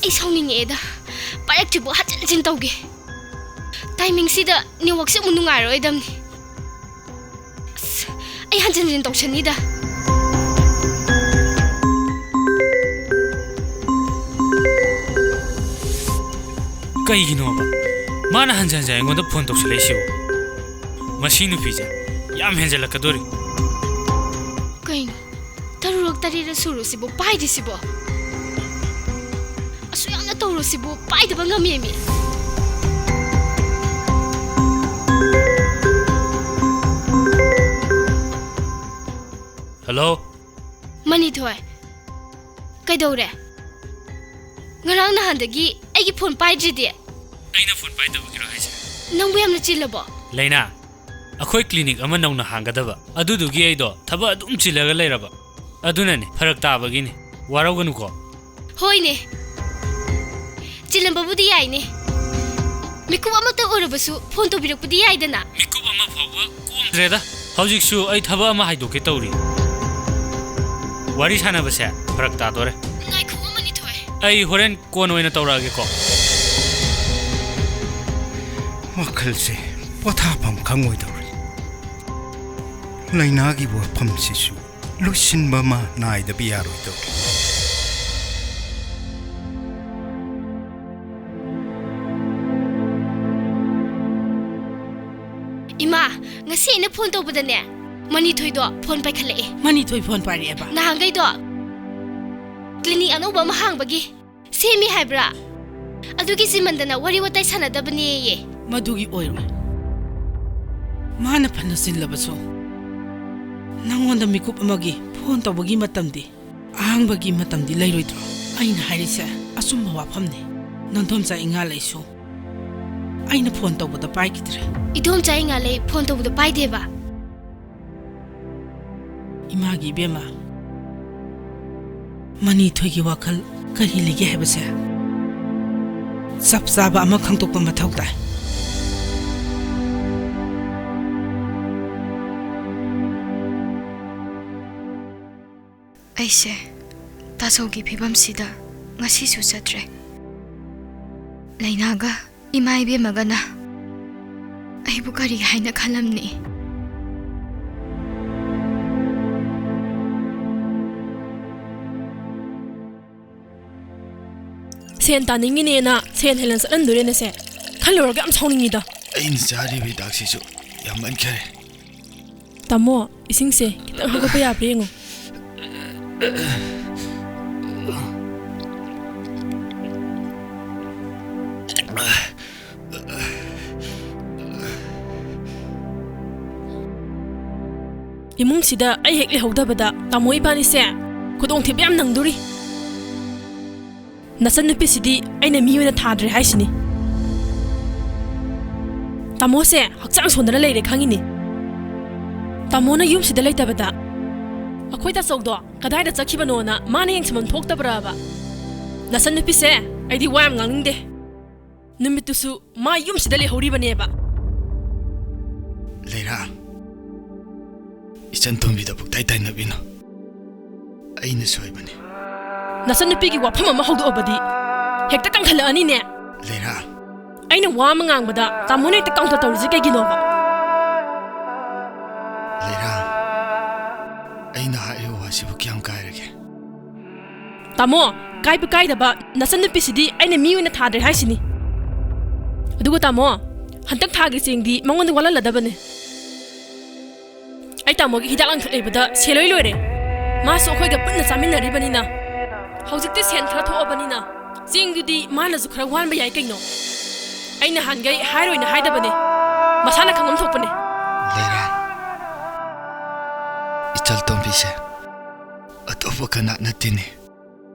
ꯑꯩ ꯁꯥꯎꯅꯤꯡꯉꯛꯑꯦꯗ꯫ ꯄꯥꯏꯔꯛꯇ꯭ꯔꯤꯕꯨ ꯍꯟꯖꯤꯟ ꯍꯟꯖꯤꯟ ꯇꯧꯒꯦ꯫ ꯇꯥꯏꯃꯤꯡꯁꯤꯗ ꯅꯦꯠꯋꯥꯛꯁꯦ ꯑꯃꯨꯛ ꯅꯨꯡꯉꯥꯏꯔꯣꯏꯗꯝꯅꯤ꯫ ꯑꯁ, ꯑꯩ ꯍꯟꯖꯤꯟ ꯍꯟꯖꯤꯟ ꯇꯧꯁꯟꯅꯤꯗ꯫ ꯀꯩꯒꯤꯅꯣꯕ ꯃꯥꯅ ꯍꯟꯖꯟ ꯍꯟꯖꯟ ꯑꯩꯉꯣꯟꯗ ꯐꯣꯟ ꯇꯧꯁꯜꯂꯛꯏꯁꯤꯕꯣ? ꯃꯁꯤ ꯅꯨꯄꯤꯁꯦ ꯌꯥꯝ ꯍꯦꯟꯖꯜꯂꯛꯀꯗꯣꯔꯤ꯫ ꯀꯩꯅꯣ, ꯇꯔꯨꯔꯛ ꯇꯔꯦꯠꯔꯛ ꯁꯨꯔꯨꯁꯤꯕꯨ ꯄꯥꯏꯗ꯭ꯔꯤꯁꯤꯕꯣ? ꯑꯁꯨꯛ ꯌꯥꯝꯅ ꯇꯧꯔꯨꯁꯤꯕꯨ ꯄꯥꯏꯗꯕ ꯉꯝꯃꯦꯃꯤ꯫ ꯍꯜꯂꯣ? ꯃꯅꯤꯊꯣꯏ, ꯀꯩꯗꯧꯔꯦ? ꯉꯔꯥꯡ ꯅꯍꯥꯟꯗꯒꯤ ꯑꯩꯒꯤ ꯐꯣꯟ ꯄꯥꯏꯗ꯭ꯔꯤꯗꯤ? ꯑꯩꯅ ꯐꯣꯟ ꯄꯥꯏꯗꯕꯒꯤꯔꯣ ꯍꯥꯏꯁꯦ? ꯅꯪꯕꯨ ꯌꯥꯝꯅ ꯆꯤꯜꯂꯕꯣ? ꯂꯩꯅꯥ, ꯑꯩꯈꯣꯏ ꯀ꯭ꯂꯤꯅꯤꯛ ꯑꯃ ꯅꯧꯅ ꯍꯥꯡꯒꯗꯕ, ꯑꯗꯨꯗꯨꯒꯤ ꯑꯩꯗꯣ ꯊꯕꯛ ꯑꯗꯨꯝ ꯆꯤꯜꯂꯒ ꯂꯩꯔꯕ꯫ ꯑꯗꯨꯅꯅꯦ, ꯐꯔꯛ ꯇꯥꯕꯒꯤꯅꯦ꯫ ꯋꯥꯔꯧꯒꯅꯨꯀꯣ꯫ ꯍꯣꯏꯅꯦ, ꯆꯤꯜꯂꯝꯕꯕꯨꯗꯤ ꯌꯥꯏꯅꯦ꯫ ꯃꯤꯀꯨꯞ ꯑꯃꯇ ꯑꯣꯏꯔꯕꯁꯨ ꯐꯣꯟ ꯇꯧꯕꯤꯔꯛꯄꯗꯤ ꯌꯥꯏꯗꯅ꯫ ꯃꯤꯀꯨꯞ ꯑꯃ ꯐꯥꯎꯕ ꯀꯣꯝꯗ꯭ꯔꯦꯗ꯫ ꯍꯧꯖꯤꯛꯁꯨ ꯑꯩ ꯊꯕꯛ ꯑꯃ ꯍꯥꯏꯗꯣꯛꯀꯦ ꯇꯧꯔꯤ꯫ ꯋꯥꯔꯤ ꯁꯥꯟꯅꯕꯁꯦ ꯐꯔꯛ ꯇꯥꯗꯣꯔꯦ꯫ ꯉꯥꯏꯈꯣ, ꯃꯅꯤꯊꯣꯏ꯫ ꯑꯩ ꯍꯣꯔꯦꯟ ꯀꯣꯟꯅ ꯑꯣꯏꯅ ꯇꯧꯔꯛꯑꯒꯦꯀꯣ꯫ ꯋꯥꯈꯜꯁꯦ ꯄꯣꯊꯥꯐꯝ ꯈꯪꯉꯣꯏꯗꯧꯔꯦ꯫ ꯂꯥꯏꯅꯥꯒꯤ ꯋꯥꯐꯝꯁꯤꯁꯨ ꯂꯣꯏꯁꯤꯟꯕ ꯑꯃ ꯅꯥꯏꯗꯕ ꯌꯥꯔꯣꯏꯗꯧꯔꯦ꯫ ꯏꯃꯥ, ꯉꯁꯤ ꯑꯩꯅ ꯐꯣꯟ ꯇꯧꯕꯗꯅꯦ, ꯃꯅꯤꯊꯣꯏꯗꯣ ꯐꯣꯟ ꯄꯥꯏꯈꯠꯂꯛꯑꯦ꯫ ꯃꯅꯤꯊꯣꯏ ꯐꯣꯟ ꯄꯥꯏꯔꯛꯑꯦꯕ? ꯅꯍꯥꯟꯈꯩꯗꯣ ꯀ꯭ꯂꯤꯅꯤꯛ ꯑꯅꯧꯕ ꯑꯃ ꯍꯥꯡꯕꯒꯤ ꯁꯦꯝꯃꯤ ꯍꯥꯏꯕ꯭ꯔꯥ? ꯑꯗꯨꯒꯤ ꯆꯤꯟꯃꯟꯗꯅ ꯋꯥꯔꯤ ꯋꯥꯇꯥꯏ ꯁꯥꯟꯅꯗꯕꯅꯦꯌꯦ꯫ ꯃꯗꯨꯒꯤ ꯑꯣꯏꯔꯣꯏ꯫ ꯃꯥꯅ ꯐꯅ ꯆꯤꯜꯂꯕꯁꯨ, ꯅꯪꯉꯣꯟꯗ ꯃꯤꯀꯨꯞ ꯑꯃꯒꯤ ꯐꯣꯟ ꯇꯧꯕꯒꯤ ꯃꯇꯝꯗꯤ, ꯑꯍꯥꯡꯕꯒꯤ ꯃꯇꯝꯗꯤ ꯂꯩꯔꯣꯏꯗ꯭ꯔꯣ? ꯑꯩꯅ ꯍꯥꯏꯔꯤꯁꯦ ꯑꯆꯨꯝꯕ ꯋꯥꯐꯝꯅꯤ꯫ ꯅꯟꯗꯣꯝꯆꯥ ꯏꯉꯥ ꯂꯩꯁꯨ ꯑꯩꯅ ꯐꯣꯟ ꯇꯧꯕꯗ ꯄꯥꯏꯈꯤꯗ꯭ꯔꯦ꯫ ꯏꯗꯣꯝꯆꯥ ꯏꯉꯥꯂꯩ ꯐꯣꯟ ꯇꯧꯕꯗ ꯄꯥꯏꯗꯦꯕ꯫ ꯏꯃꯥꯒꯤ ꯏꯕꯦꯝꯃ, ꯃꯅꯤꯊꯣꯏꯒꯤ ꯋꯥꯈꯜ ꯀꯔꯤ ꯂꯩꯒꯦ ꯍꯥꯏꯕꯁꯦ ꯆꯞ ꯆꯥꯕ ꯑꯃ ꯈꯪꯗꯣꯛꯄ ꯃꯊꯧ ꯇꯥꯏ꯫ ꯑꯩꯁꯦ ꯇꯥꯆꯧꯒꯤ ꯐꯤꯕꯝꯁꯤꯗ ꯉꯁꯤꯁꯨ ꯆꯠꯇ꯭ꯔꯦ꯫ ꯂꯩꯅꯥꯒ ꯏꯃꯥ ꯏꯕꯦꯝꯃꯒꯅ ꯑꯩꯕꯨ ꯀꯔꯤ ꯍꯥꯏꯅ ꯈꯜꯂꯝꯅꯤ? ꯁꯦꯟ ꯇꯥꯅꯤꯡꯉꯤꯅꯦꯅ ꯁꯦꯟ ꯍꯦꯟꯅ ꯆꯠꯍꯟꯗꯣꯔꯦꯅꯦ ꯁꯦ꯫ ꯈꯜꯂꯨꯔꯒ ꯌꯥꯝ ꯁꯥꯎꯅꯤꯡꯉꯤꯗ꯫ ꯑꯩꯅ ꯆꯥꯔꯤꯕ ꯍꯤꯗꯥꯛꯁꯤꯁꯨ ꯌꯥꯝꯃꯟꯈꯔꯦ꯫ ꯇꯥꯃꯣ, ꯏꯁꯤꯡꯁꯦ ꯈꯤꯇꯪ ꯍꯧꯒꯠꯄ ꯌꯥꯕ꯭ꯔꯥ ꯌꯦꯡꯉꯣ꯫ ꯏꯃꯨꯡꯁꯤꯗ ꯑꯩ ꯍꯦꯛ ꯂꯩꯍꯧꯗꯕꯗ ꯇꯥꯃꯣ ꯏꯕꯥꯅꯤꯁꯦ ꯈꯨꯗꯣꯡꯊꯤꯕ ꯌꯥꯝ ꯅꯪꯗꯣꯔꯤ꯫ ꯅꯆꯟꯅꯨꯄꯤꯁꯤꯗꯤ ꯑꯩꯅ ꯃꯤ ꯑꯣꯏꯅ ꯊꯥꯗ꯭ꯔꯦ ꯍꯥꯏꯁꯤꯅꯤ꯫ ꯇꯥꯃꯣꯁꯦ ꯍꯛꯆꯥꯡ ꯁꯣꯟꯗꯅ ꯂꯩꯔꯦ ꯈꯪꯉꯤꯅꯤ꯫ ꯇꯥꯃꯣꯅ ꯌꯨꯝꯁꯤꯗ ꯂꯩꯇꯕꯗ ꯑꯩꯈꯣꯏ ꯇꯥꯆꯧꯗꯣ ꯀꯗꯥꯏꯗ ꯆꯠꯈꯤꯕꯅꯣꯅ ꯃꯥꯅ ꯌꯦꯡꯁꯤꯟꯐꯝ ꯊꯣꯛꯇꯕ꯭ꯔꯕ? ꯅꯆꯟꯅꯨꯄꯤꯁꯦ ꯑꯩꯗꯤ ꯋꯥ ꯌꯥꯝ ꯉꯥꯡꯅꯤꯡꯗꯦ꯫ ꯅꯨꯃꯤꯠꯇꯨꯁꯨ ꯃꯥ ꯌꯨꯝꯁꯤꯗ ꯂꯩꯍꯧꯔꯤꯕꯅꯦꯕ꯫ ꯂꯩꯔꯥ, ꯏꯆꯟ ꯇꯣꯝꯕꯤꯗ ꯄꯨꯡꯇꯥꯏ ꯇꯥꯏꯅꯕꯤꯅꯨ꯫ ꯑꯩꯅ ꯁꯣꯏꯕꯅꯤ꯫ ꯅꯆꯟꯅꯨꯄꯤꯒꯤ ꯋꯥꯐꯝ ꯑꯃ ꯍꯧꯗꯣꯛꯑꯕꯗꯤ ꯍꯦꯛꯇ ꯀꯟꯈꯠꯂꯛꯑꯅꯤꯅꯦ꯫ ꯂꯩꯔꯥ꯫ ꯑꯩꯅ ꯋꯥ ꯑꯃ ꯉꯥꯡꯕꯗ ꯇꯥꯃꯣꯅ ꯍꯦꯛꯇ counter ꯇꯧꯔꯤꯁꯦ ꯀꯩꯒꯤꯅꯣꯕ? ꯂꯩꯔꯥ, ꯑꯩꯅ ꯍꯥꯏꯔꯤꯕ ꯋꯥꯁꯤꯕꯨ ꯀꯌꯥꯝ ꯀꯥꯏꯔꯒꯦ? ꯇꯥꯃꯣ, ꯀꯥꯏꯕ ꯀꯥꯏꯗꯕ ꯅꯆꯟꯅꯨꯄꯤꯁꯤꯗꯤ ꯑꯩꯅ ꯃꯤ ꯑꯣꯏꯅ ꯊꯥꯗ꯭ꯔꯦ ꯍꯥꯏꯁꯤꯅꯤ꯫ ꯑꯗꯨꯒ ꯇꯥꯃꯣ, ꯍꯟꯗꯛ ꯊꯥꯒꯤ ꯆꯦꯡꯗꯤ ꯃꯉꯣꯟꯗ ꯋꯥꯠꯍꯜꯂꯗꯕꯅꯦ꯫ ꯑꯩ ꯇꯥꯃꯣꯒꯤ ꯍꯤꯗꯥꯛ ꯂꯥꯡꯊꯛ ꯂꯩꯕꯗ ꯁꯦꯜ ꯂꯣꯏ ꯂꯣꯏꯔꯦ꯫ ꯃꯥꯁꯨ ꯑꯩꯈꯣꯏꯒ ꯄꯨꯟꯅ ꯆꯥꯃꯤꯟꯅꯔꯤꯕꯅꯤꯅ꯫ ꯍꯧꯖꯤꯛꯇꯤ ꯁꯦꯟ ꯈꯔ ꯊꯣꯛꯑꯕꯅꯤꯅ ꯆꯦꯡꯗꯨꯗꯤ ꯃꯥꯅꯁꯨ ꯈꯔ ꯋꯥꯟꯕ ꯌꯥꯏ ꯀꯩꯅꯣ꯫ ꯑꯩ ꯅꯍꯥꯟꯈꯩ ꯍꯥꯏꯔꯣꯏꯅ ꯍꯥꯏꯗꯕꯅꯦ, ꯃꯁꯥꯅ ꯈꯪꯐꯝ ꯊꯣꯛꯄꯅꯦ꯫ ꯂꯩꯔꯥ, ꯏꯆꯜ ꯇꯣꯝꯕꯤꯁꯦ ꯑꯇꯣꯞꯄ ꯀꯅꯥ ꯅꯠꯇꯦꯅꯦ꯫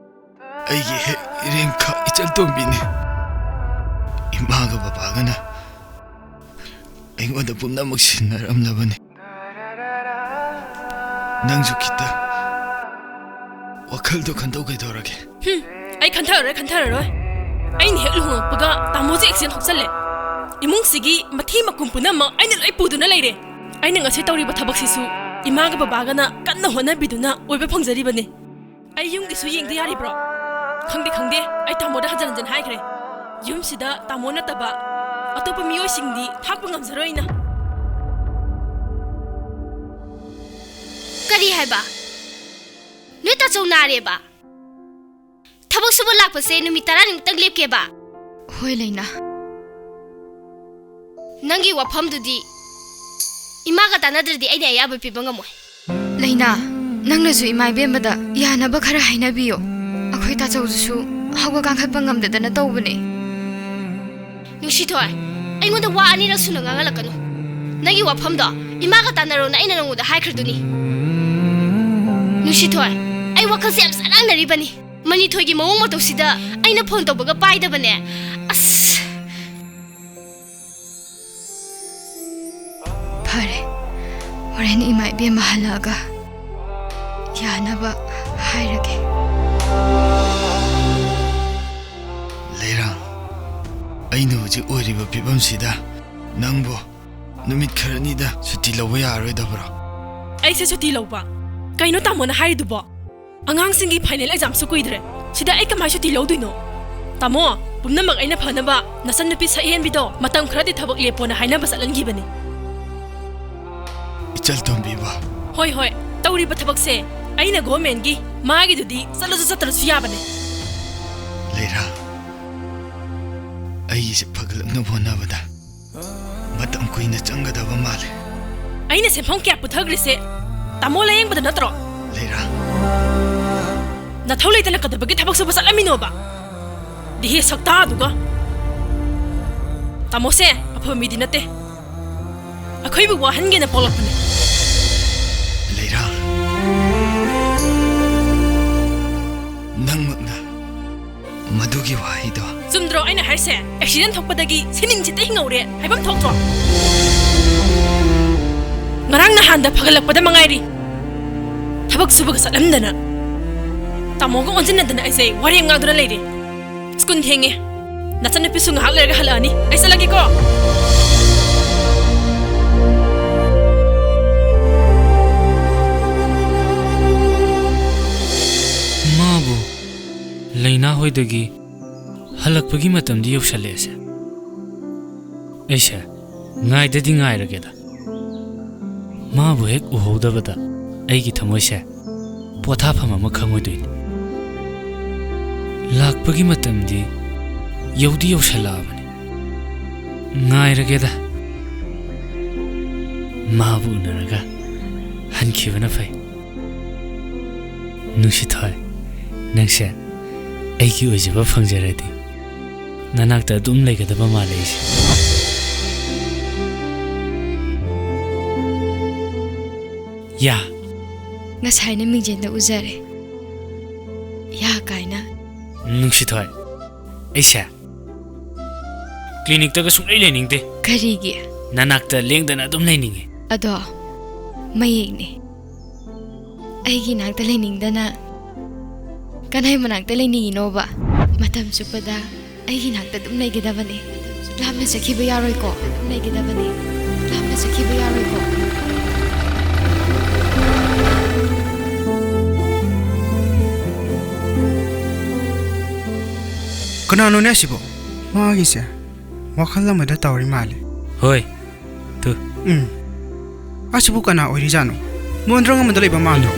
ꯑꯩꯒꯤ ꯍꯦꯛ ꯏꯔꯦꯡꯈꯥ ꯏꯆꯜ ꯇꯣꯝꯕꯤꯅꯤ꯫ ꯏꯃꯥꯒ ꯕꯕꯥꯒꯅ ꯑꯩꯉꯣꯟꯗ ꯄꯨꯝꯅꯃꯛ ꯁꯤꯟꯅꯔꯝꯂꯕꯅꯤ꯫ ꯅꯪꯁꯨ ꯈꯤꯇ ꯋꯥꯈꯜꯗꯣ ꯈꯟꯗꯣꯛ ꯀꯩꯗꯧꯔꯒꯦ? ꯍꯨꯝ, ꯑꯩ ꯈꯟꯊꯔꯔꯣꯏ, ꯈꯟꯊꯔꯔꯣꯏ꯫ ꯑꯩꯅ ꯍꯦꯛ ꯂꯨꯍꯣꯡꯉꯛꯄꯒ ꯇꯥꯃꯣꯁꯦ ꯑꯦꯛꯁꯤꯗꯦꯟ ꯊꯣꯛꯆꯜꯂꯦ꯫ ꯏꯃꯨꯡꯁꯤꯒꯤ ꯃꯊꯤ ꯃꯀꯨꯝ ꯄꯨꯝꯅꯃꯛ ꯑꯩꯅ ꯂꯣꯏ ꯄꯨꯗꯨꯅ ꯂꯩꯔꯦ꯫ ꯑꯩꯅ ꯉꯁꯤ ꯇꯧꯔꯤꯕ ꯊꯕꯛꯁꯤꯁꯨ ꯏꯃꯥꯒ ꯕꯕꯥꯒꯅ ꯀꯟꯅ ꯍꯣꯠꯅꯕꯤꯗꯨꯅ ꯑꯣꯏꯕ ꯐꯪꯖꯔꯤꯕꯅꯤ꯫ ꯑꯩ ꯌꯨꯝꯒꯤꯁꯨ ꯌꯦꯡꯗ ꯌꯥꯔꯤꯕ꯭ꯔꯣ? ꯈꯪꯗꯦ, ꯈꯪꯗꯦ, ꯑꯩ ꯇꯥꯃꯣꯗ ꯍꯟꯖꯟ ꯍꯟꯖꯟ ꯍꯥꯏꯈ꯭ꯔꯦ꯫ ꯌꯨꯝꯁꯤꯗ ꯇꯥꯃꯣ ꯅꯠꯇꯕ ꯑꯇꯣꯞꯄ ꯃꯤꯑꯣꯏꯁꯤꯡꯗꯤ ꯊꯥꯛꯄ ꯉꯝꯖꯔꯣꯏꯅ꯫ ꯀꯔꯤ ꯍꯥꯏꯕ? ꯅꯣꯏ ꯇꯥꯆꯧ ꯅꯥꯔꯦꯕ? ꯊꯕꯛ ꯁꯨꯕ ꯂꯥꯛꯄꯁꯦ ꯅꯨꯃꯤꯠ ꯇꯔꯥꯅꯤꯃꯨꯛꯇꯪ ꯂꯦꯞꯀꯦꯕ? ꯍꯣꯏ, ꯂꯩꯅꯥ꯫ ꯅꯪꯒꯤ ꯋꯥꯐꯝꯗꯨꯗꯤ ꯏꯃꯥꯒ ꯇꯥꯟꯅꯗ꯭ꯔꯗꯤ ꯑꯩꯅ ꯑꯌꯥꯕ ꯄꯤꯕ ꯉꯝꯃꯣꯏ꯫ ꯂꯩꯅꯥ, ꯅꯪꯅꯁꯨ ꯏꯃꯥ ꯏꯕꯦꯝꯃꯗ ꯌꯥꯅꯕ ꯈꯔ ꯍꯥꯏꯅꯕꯤꯌꯣ꯫ ꯑꯩꯈꯣꯏ ꯇꯥꯆꯧꯗꯨꯁꯨ ꯍꯧꯒꯠ ꯀꯥꯡꯈꯠꯄ ꯉꯝꯗꯗꯅ ꯇꯧꯕꯅꯦ꯫ ꯅꯨꯡꯁꯤꯊꯣꯏ, ꯑꯩꯉꯣꯟꯗ ꯋꯥ ꯑꯅꯤꯔꯛ ꯁꯨꯅ ꯉꯥꯡꯍꯜꯂꯛꯀꯅꯨ꯫ ꯅꯪꯒꯤ ꯋꯥꯐꯝꯗꯣ ꯏꯃꯥꯒ ꯇꯥꯟꯅꯔꯣꯅ ꯑꯩꯅ ꯅꯉꯣꯟꯗ ꯍꯥꯏꯈ꯭ꯔꯗꯨꯅꯤ꯫ ꯅꯨꯡꯁꯤꯊꯣꯏ, ꯑꯩ ꯋꯥꯈꯜꯁꯦ ꯌꯥꯝ ꯆꯔꯥꯡꯅꯔꯤꯕꯅꯤ꯫ ꯃꯅꯤꯊꯣꯏꯒꯤ ꯃꯑꯣꯡ ꯃꯇꯧꯁꯤꯗ ꯑꯩꯅ ꯐꯣꯟ ꯇꯧꯕꯒ ꯄꯥꯏꯗꯕꯅꯦ꯫ ꯑꯁ! ꯐꯔꯦ, ꯍꯣꯔꯦꯟ ꯏꯃꯥ ꯏꯕꯦꯝꯃ ꯍꯜꯂꯛꯑꯒ ꯌꯥꯅꯕ ꯍꯥꯏꯔꯒꯦ꯫ ꯂꯩꯔꯥꯡ, ꯑꯩꯅ ꯍꯧꯖꯤꯛ ꯑꯣꯏꯔꯤꯕ ꯐꯤꯕꯝꯁꯤꯗ ꯅꯪꯕꯨ ꯅꯨꯃꯤꯠ ꯈꯔꯅꯤꯗ ꯁꯨꯇꯤ ꯂꯧꯕ ꯌꯥꯔꯔꯣꯏꯗꯕ꯭ꯔꯣ? ꯑꯩꯁꯦ ꯁꯨꯇꯤ ꯂꯧꯕ? ꯀꯩꯅꯣ ꯇꯥꯃꯣꯅ ꯍꯥꯏꯔꯤꯗꯨꯕꯣ? ꯑꯉꯥꯡꯁꯤꯡꯒꯤ ꯐꯥꯏꯅꯦꯜ ꯑꯦꯛꯖꯥꯝꯁꯨ ꯀꯨꯏꯗ꯭ꯔꯦ꯫ ꯁꯤꯗ ꯑꯩ ꯀꯃꯥꯏ ꯁꯨꯇꯤ ꯂꯧꯗꯣꯏꯅꯣ? ꯇꯥꯃꯣ, ꯄꯨꯝꯅꯃꯛ ꯑꯩꯅ ꯐꯅꯕ ꯅꯆꯟꯅꯨꯄꯤ ꯁꯛꯍꯦꯟꯕꯤꯗꯣ ꯃꯇꯝ ꯈꯔꯗꯤ ꯊꯕꯛ ꯂꯦꯞꯄꯣꯅ ꯍꯥꯏꯅꯕ ꯆꯠꯍꯟꯈꯤꯕꯅꯤ꯫ ꯏꯆꯜ ꯇꯣꯝꯕꯤꯕꯨ? ꯍꯣꯏ, ꯍꯣꯏ꯫ ꯇꯧꯔꯤꯕ ꯊꯕꯛꯁꯦ ꯑꯩꯅ ꯒꯣꯔꯃꯦꯟꯒꯤ, ꯃꯥꯒꯤꯗꯨꯗꯤ ꯆꯠꯂꯁꯨ ꯆꯠꯇ꯭ꯔꯁꯨ ꯌꯥꯕꯅꯦ꯫ ꯂꯩꯔꯥ, ꯑꯩꯒꯤꯁꯦ ꯐꯒꯠꯂꯛꯅꯕ ꯍꯣꯠꯅꯕꯗ ꯃꯇꯝ ꯀꯨꯏꯅ ꯆꯪꯒꯗꯕ ꯃꯥꯜꯂꯦ꯫ ꯑꯩꯅ ꯁꯦꯟꯐꯝ ꯀꯌꯥ ꯄꯨꯊꯈ꯭ꯔꯤꯁꯦ ꯇꯥꯃꯣ ꯂꯥꯌꯦꯡꯕꯗ ꯅꯠꯇ꯭ꯔꯣ? ꯂꯩꯔꯥ꯫ ꯅꯊꯧ ꯂꯩꯇꯅ ꯀꯩꯗꯧꯕꯒꯤ ꯊꯕꯛ ꯁꯨꯕ ꯆꯠꯂꯝꯃꯤꯅꯣꯕ? ꯗꯤꯍꯦ ꯁꯛꯇꯥꯗꯨꯒ꯫ ꯇꯥꯃꯣꯁꯦ ꯑꯐꯕ ꯃꯤꯗꯤ ꯅꯠꯇꯦ꯫ ꯑꯩꯈꯣꯏꯕꯨ ꯋꯥꯍꯟꯒꯦꯅ ꯄꯣꯛꯂꯛꯄꯅꯦ꯫ ꯂꯩꯔꯥ꯫ ꯅꯪꯃꯛꯅ ꯃꯗꯨꯒꯤ ꯋꯥꯍꯩꯗꯣ ꯆꯨꯝꯗ꯭ꯔꯣ ꯑꯩꯅ ꯍꯥꯏꯁꯦ? ꯑꯦꯛꯁꯤꯗꯦꯟ ꯊꯣꯛꯄꯗꯒꯤ ꯁꯤꯅꯤꯡ ꯁꯤꯠꯇ ꯍꯤꯡꯍꯧꯔꯦ ꯍꯥꯏꯐꯝ ꯊꯣꯛꯇ꯭ꯔꯣ? ꯉꯔꯥꯡ ꯅꯍꯥꯟꯗ ꯐꯒꯠꯂꯛꯄꯗ ꯃꯉꯥꯏꯔꯤ꯫ ꯊꯕꯛ ꯁꯨꯕꯒ ꯆꯠꯂꯝꯗꯅ, ꯇꯥꯃꯣꯒ ꯑꯣꯟꯁꯤꯟꯅꯗꯅ ꯑꯩꯁꯦ ꯋꯥꯔꯦꯝ ꯉꯥꯡꯗꯨꯅ ꯂꯩꯔꯦ꯫ ꯁ꯭ꯀꯨꯜ ꯊꯦꯡꯉꯦ꯫ ꯅꯆꯟꯅꯨꯄꯤꯁꯨ ꯉꯥꯏꯍꯥꯛ ꯂꯩꯔꯒ ꯍꯜꯂꯛꯑꯅꯤ꯫ ꯑꯩ ꯆꯠꯂꯒꯦꯀꯣ꯫ ꯃꯥꯕꯨ ꯂꯩꯅꯥ ꯍꯣꯏꯗꯒꯤ ꯍꯜꯂꯛꯄꯒꯤ ꯃꯇꯝꯗꯤ ꯌꯧꯁꯜꯂꯛꯑꯦꯁꯦ꯫ ꯑꯩꯁꯦ ꯉꯥꯏꯗꯗꯤ ꯉꯥꯏꯔꯒꯦꯗ꯫ ꯃꯥꯕꯨ ꯍꯦꯛ ꯎꯍꯧꯗꯕꯗ ꯑꯩꯒꯤ ꯊꯃꯣꯏꯁꯦ ꯄꯣꯊꯥꯐꯝ ꯑꯃ ꯈꯪꯉꯣꯏꯗꯣꯏꯅꯤ꯫ ꯂꯥꯛꯄꯒꯤ ꯃꯇꯝꯗꯤ ꯌꯧꯗꯤ ꯌꯧꯁꯜꯂꯛꯑꯕꯅꯤ꯫ ꯉꯥꯏꯔꯒꯦꯗ꯫ ꯃꯥꯕꯨ ꯎꯅꯔꯒ ꯍꯟꯈꯤꯕꯅ ꯐꯩ꯫ ꯅꯨꯡꯁꯤꯊꯣꯏ, ꯅꯪꯁꯦ ꯑꯩꯒꯤ ꯑꯣꯏꯖꯕ ꯐꯪꯖꯔꯗꯤ ꯅꯅꯥꯛꯇ ꯑꯗꯨꯝ ꯂꯩꯒꯗꯕ ꯃꯥꯜꯂꯦ ꯑꯩꯁꯦ꯫ ꯌꯥ꯫ ꯉꯁꯥꯏꯅ ꯃꯤꯡꯖꯦꯜꯗ ꯎꯖꯔꯦ꯫ ꯌꯥ ꯀꯥꯏꯅ꯫ ꯅꯨꯡꯁꯤꯊꯣꯏ, ꯑꯩꯁꯦ ꯀ꯭ꯂꯤꯅꯤꯛꯇꯒ ꯁꯨꯡꯂꯩ ꯂꯩꯅꯤꯡꯗꯦ꯫ ꯀꯔꯤꯒꯤ? ꯅꯅꯥꯛꯇ ꯂꯦꯡꯗꯅ ꯑꯗꯨꯝ ꯂꯩꯅꯤꯡꯉꯤ꯫ ꯑꯗꯣ ꯃꯌꯦꯛꯅꯦ꯫ ꯑꯩꯒꯤ ꯅꯥꯛꯇ ꯂꯩꯅꯤꯡꯗꯅ ꯀꯅꯥꯏ ꯃꯅꯥꯛꯇ ꯂꯩꯅꯤꯡꯉꯤꯅꯣꯕ? ꯃꯇꯝ ꯆꯨꯞꯄꯗ ꯑꯩꯒꯤ ꯅꯥꯛꯇ ꯑꯗꯨꯝ ꯂꯩꯒꯗꯕꯅꯦ꯫ ꯂꯥꯞꯅ ꯆꯠꯈꯤꯕ ꯌꯥꯔꯣꯏꯀꯣ꯫ ꯑꯗꯨꯝ ꯂꯩꯒꯗꯕꯅꯦ꯫ ꯂꯥꯞꯅ ꯆꯠꯈꯤꯕ ꯌꯥꯔꯣꯏꯀꯣ꯫ ꯀꯅꯥꯅꯣꯅꯦ ꯑꯁꯤꯕꯣ? ꯃꯥꯒꯤꯁꯦ ꯋꯥꯈꯜ ꯑꯃꯗ ꯇꯧꯔꯤ ꯃꯥꯜꯂꯦ꯫ ꯍꯣꯏ꯫ ꯇꯨ꯫ ꯎꯝ꯫ ꯑꯁꯤꯕꯨ ꯀꯅꯥ ꯑꯣꯏꯔꯤꯖꯥꯠꯅꯣ? ꯃꯣꯟꯗ꯭ꯔꯪ ꯑꯃꯗ ꯂꯩꯕ ꯃꯥꯟꯗ꯭ꯔꯣ?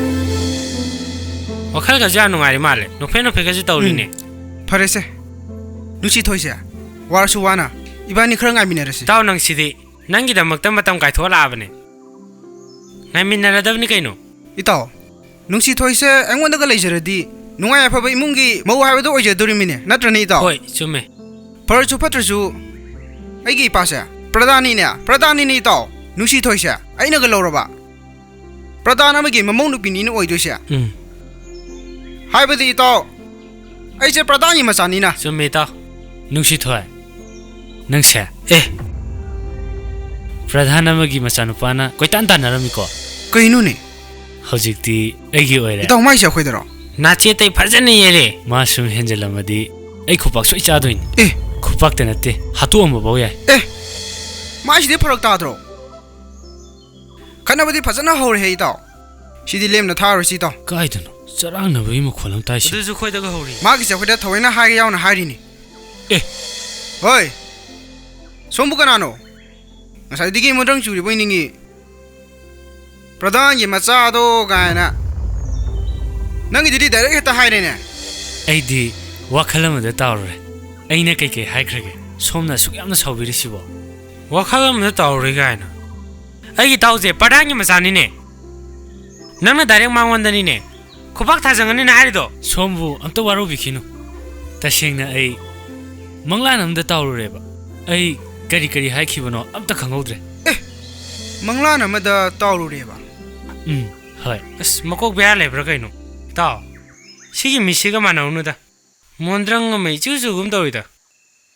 ꯋꯥꯈꯜꯒꯁꯨ ꯌꯥꯝ ꯅꯨꯡꯉꯥꯏꯔꯤ ꯃꯥꯜꯂꯦ꯫ ꯅꯣꯛꯐꯦ ꯅꯣꯛꯐꯦꯒꯁꯨ ꯇꯧꯔꯤꯅꯦ꯫ ꯎꯝ꯫ ꯐꯔꯦꯁꯦ꯫ ꯅꯨꯡꯁꯤꯊꯣꯏꯁꯦ, ꯋꯥꯔꯁꯨ ꯋꯥꯅ ꯏꯕꯥꯅꯤ ꯈꯔ ꯉꯥꯏꯃꯤꯟꯅꯔꯁꯤ꯫ ꯏꯇꯥꯎ, ꯅꯪꯁꯤꯗꯤ ꯅꯪꯒꯤꯗꯃꯛꯇ ꯃꯇꯝ ꯀꯥꯏꯊꯣꯛꯑ ꯂꯥꯛꯑꯕꯅꯦ꯫ ꯉꯥꯏꯃꯤꯟꯅꯔꯗꯕꯅꯤ ꯀꯩꯅꯣ꯫ ꯏꯇꯥꯎ, ꯅꯨꯡꯁꯤꯊꯣꯏꯁꯦ ꯑꯩꯉꯣꯟꯗꯒ ꯂꯩꯖꯔꯗꯤ ꯅꯨꯡꯉꯥꯏ ꯌꯥꯏꯐꯕ ꯏꯃꯨꯡꯒꯤ ꯃꯧ ꯍꯥꯏꯕꯗꯣ ꯑꯣꯏꯖꯗꯣꯔꯤꯃꯤꯅꯦ, ꯅꯠꯇ꯭ꯔꯅꯦ ꯏꯇꯥꯎ? ꯍꯣꯏ, ꯆꯨꯝꯃꯦ꯫ ꯐꯔꯁꯨ ꯐꯠꯇ꯭ꯔꯁꯨ ꯑꯩꯒꯤ ꯏꯄꯥꯁꯦ ꯄ꯭ꯔꯙꯥꯟꯅꯤꯅꯦ, ꯄ꯭ꯔꯙꯥꯟꯅꯤꯅꯦ ꯏꯇꯥꯎ꯫ ꯅꯨꯡꯁꯤꯊꯣꯏꯁꯦ ꯑꯩꯅꯒ ꯂꯧꯔꯕ ꯄ꯭ꯔꯙꯥꯟ ꯑꯃꯒꯤ ꯃꯃꯧ ꯅꯨꯄꯤꯅꯤꯅ ꯑꯣꯏꯗꯣꯏꯁꯦ꯫ ꯎꯝ꯫ ꯍꯥꯏꯕꯗꯤ ꯏꯇꯥꯎ, ꯑꯩꯁꯦ ꯄ꯭ꯔꯙꯥꯟꯒꯤ ꯃꯆꯥꯅꯤꯅ꯫ ꯆꯨꯝꯃꯦ ꯏꯇꯥꯎ꯫ ꯅꯨꯡꯁꯤꯊꯣꯏ, ꯅꯪꯁꯦ, ꯑꯦ, ꯄ꯭ꯔꯙꯥꯟ ꯑꯃꯒꯤ ꯃꯆꯥꯅꯨꯄꯥꯅ ꯀꯣꯏꯇꯥꯟ ꯇꯥꯟꯅꯔꯝꯃꯤꯀꯣ? ꯀꯩꯅꯣꯅꯦ? ꯍꯧꯖꯤꯛꯇꯤ ꯑꯩꯒꯤ ꯑꯣꯏꯔꯦ꯫ ꯏꯇꯥꯎ, ꯃꯥꯏꯁꯦ ꯑꯩꯈꯣꯏꯗꯔꯣ? ꯅꯥꯆꯦꯠꯇꯩ ꯐꯖꯅ ꯌꯦꯜꯂꯦ꯫ ꯃꯥ ꯁꯨꯝ ꯍꯦꯟꯖꯜꯂꯝꯃꯗꯤ ꯑꯩ ꯈꯨꯄꯥꯛ ꯁꯣꯏ ꯆꯥꯗꯣꯏꯅꯤ꯫ ꯑꯦ! ꯈꯨꯄꯥꯛꯇ ꯅꯠꯇꯦ, ꯍꯥꯠꯇꯣꯛꯑꯝꯕ ꯐꯥꯎ ꯌꯥꯏ꯫ ꯑꯦ! ꯃꯥꯏꯁꯤꯗꯤ ꯐꯔꯛ ꯇꯥꯗ꯭ꯔꯣ? ꯈꯠꯅꯕꯗꯤ ꯐꯖꯅ ꯍꯧꯔꯦꯍꯦ, ꯏꯇꯥꯎ꯫ ꯁꯤꯗꯤ ꯂꯦꯝꯅ ꯊꯥꯔꯣꯏꯁꯤ, ꯏꯇꯥꯎ꯫ ꯀꯥꯏꯗꯅꯣ ꯆꯔꯥꯡꯅꯕꯒꯤ ꯃꯈꯣꯜ ꯑꯃ ꯇꯥꯏꯁꯤ? ꯑꯗꯨꯁꯨ ꯑꯩꯈꯣꯏꯗꯒ ꯍꯧꯔꯤ꯫ ꯃꯥꯒꯤꯁꯦ ꯑꯩꯈꯣꯏꯗ ꯊꯑꯣꯏꯅ ꯍꯥꯏꯒꯦ ꯌꯥꯎꯅ ꯍꯥꯏꯔꯤꯅꯤ꯫ ꯑꯦ! ꯍꯣꯏ! ꯁꯣꯝꯕꯨ ꯀꯅꯥꯅꯣ? ꯉꯁꯥꯏꯗꯒꯤ ꯃꯨꯗ꯭ꯔꯪ ꯆꯨꯔꯤꯕꯣꯏ ꯅꯤꯡꯉꯤ꯫ ꯄ꯭ꯔꯙꯥꯟꯒꯤ ꯃꯆꯥꯗꯣ ꯀꯥꯏꯅ꯫ ꯅꯪꯒꯤꯗꯨꯗꯤ direct ꯍꯦꯛꯇ ꯍꯥꯏꯔꯦꯅꯦ꯫ ꯑꯩꯗꯤ ꯋꯥꯈꯜ ꯑꯃꯗ ꯇꯥꯎꯔꯨꯔꯦ꯫ ꯑꯩꯅ ꯀꯩꯀꯩ ꯍꯥꯏꯈ꯭ꯔꯒꯦ? ꯁꯣꯝꯅ ꯑꯁꯨꯛ ꯌꯥꯝꯅ ꯁꯥꯎꯕꯤꯔꯤꯁꯤꯕꯣ? ꯋꯥꯈꯜ ꯑꯃꯗ ꯇꯥꯎꯔꯨꯔꯦ ꯀꯥꯏꯅ? ꯑꯩꯒꯤ ꯏꯇꯥꯎꯁꯦ ꯄ꯭ꯔꯙꯥꯟꯒꯤ ꯃꯆꯥꯅꯤꯅꯦ꯫ ꯅꯪꯅ direct ꯃꯉꯣꯟꯗꯅꯤꯅꯦ ꯈꯨꯄꯥꯛ ꯊꯥꯖꯟꯒꯅꯤꯅ ꯍꯥꯏꯔꯤꯗꯣ꯫ ꯁꯣꯝꯕꯨ ꯑꯝꯇ ꯋꯥꯔꯧꯕꯤꯈꯤꯅꯨ꯫ ꯇꯁꯦꯡꯅ ꯑꯩ ꯃꯪꯂꯥꯟ ꯑꯃꯗ ꯇꯥꯎꯔꯨꯔꯦꯕ꯫ ꯑꯩ ꯀꯔꯤ ꯀꯔꯤ ꯍꯥꯏꯈꯤꯕꯅꯣ ꯑꯝꯇ ꯈꯪꯍꯧꯗ꯭ꯔꯦ꯫ ꯑꯦ! ꯃꯪꯂꯥꯟ ꯑꯃꯗ ꯇꯥꯎꯔꯨꯔꯦꯕ? ꯎꯝ, ꯍꯣꯏ꯫ ꯑꯁ, ꯃꯀꯣꯛ ꯕꯦꯔꯥ ꯂꯩꯕ꯭ꯔꯥ ꯀꯩꯅꯣ? ꯏꯇꯥꯎ, ꯁꯤꯒꯤ ꯃꯤꯁꯤꯒ ꯃꯥꯟꯅꯧꯅꯨꯗ꯫ ꯃꯣꯟꯗ꯭ꯔꯪ ꯑꯃ ꯏꯆꯨ ꯆꯨꯒꯨꯝ ꯇꯧꯏꯗ꯫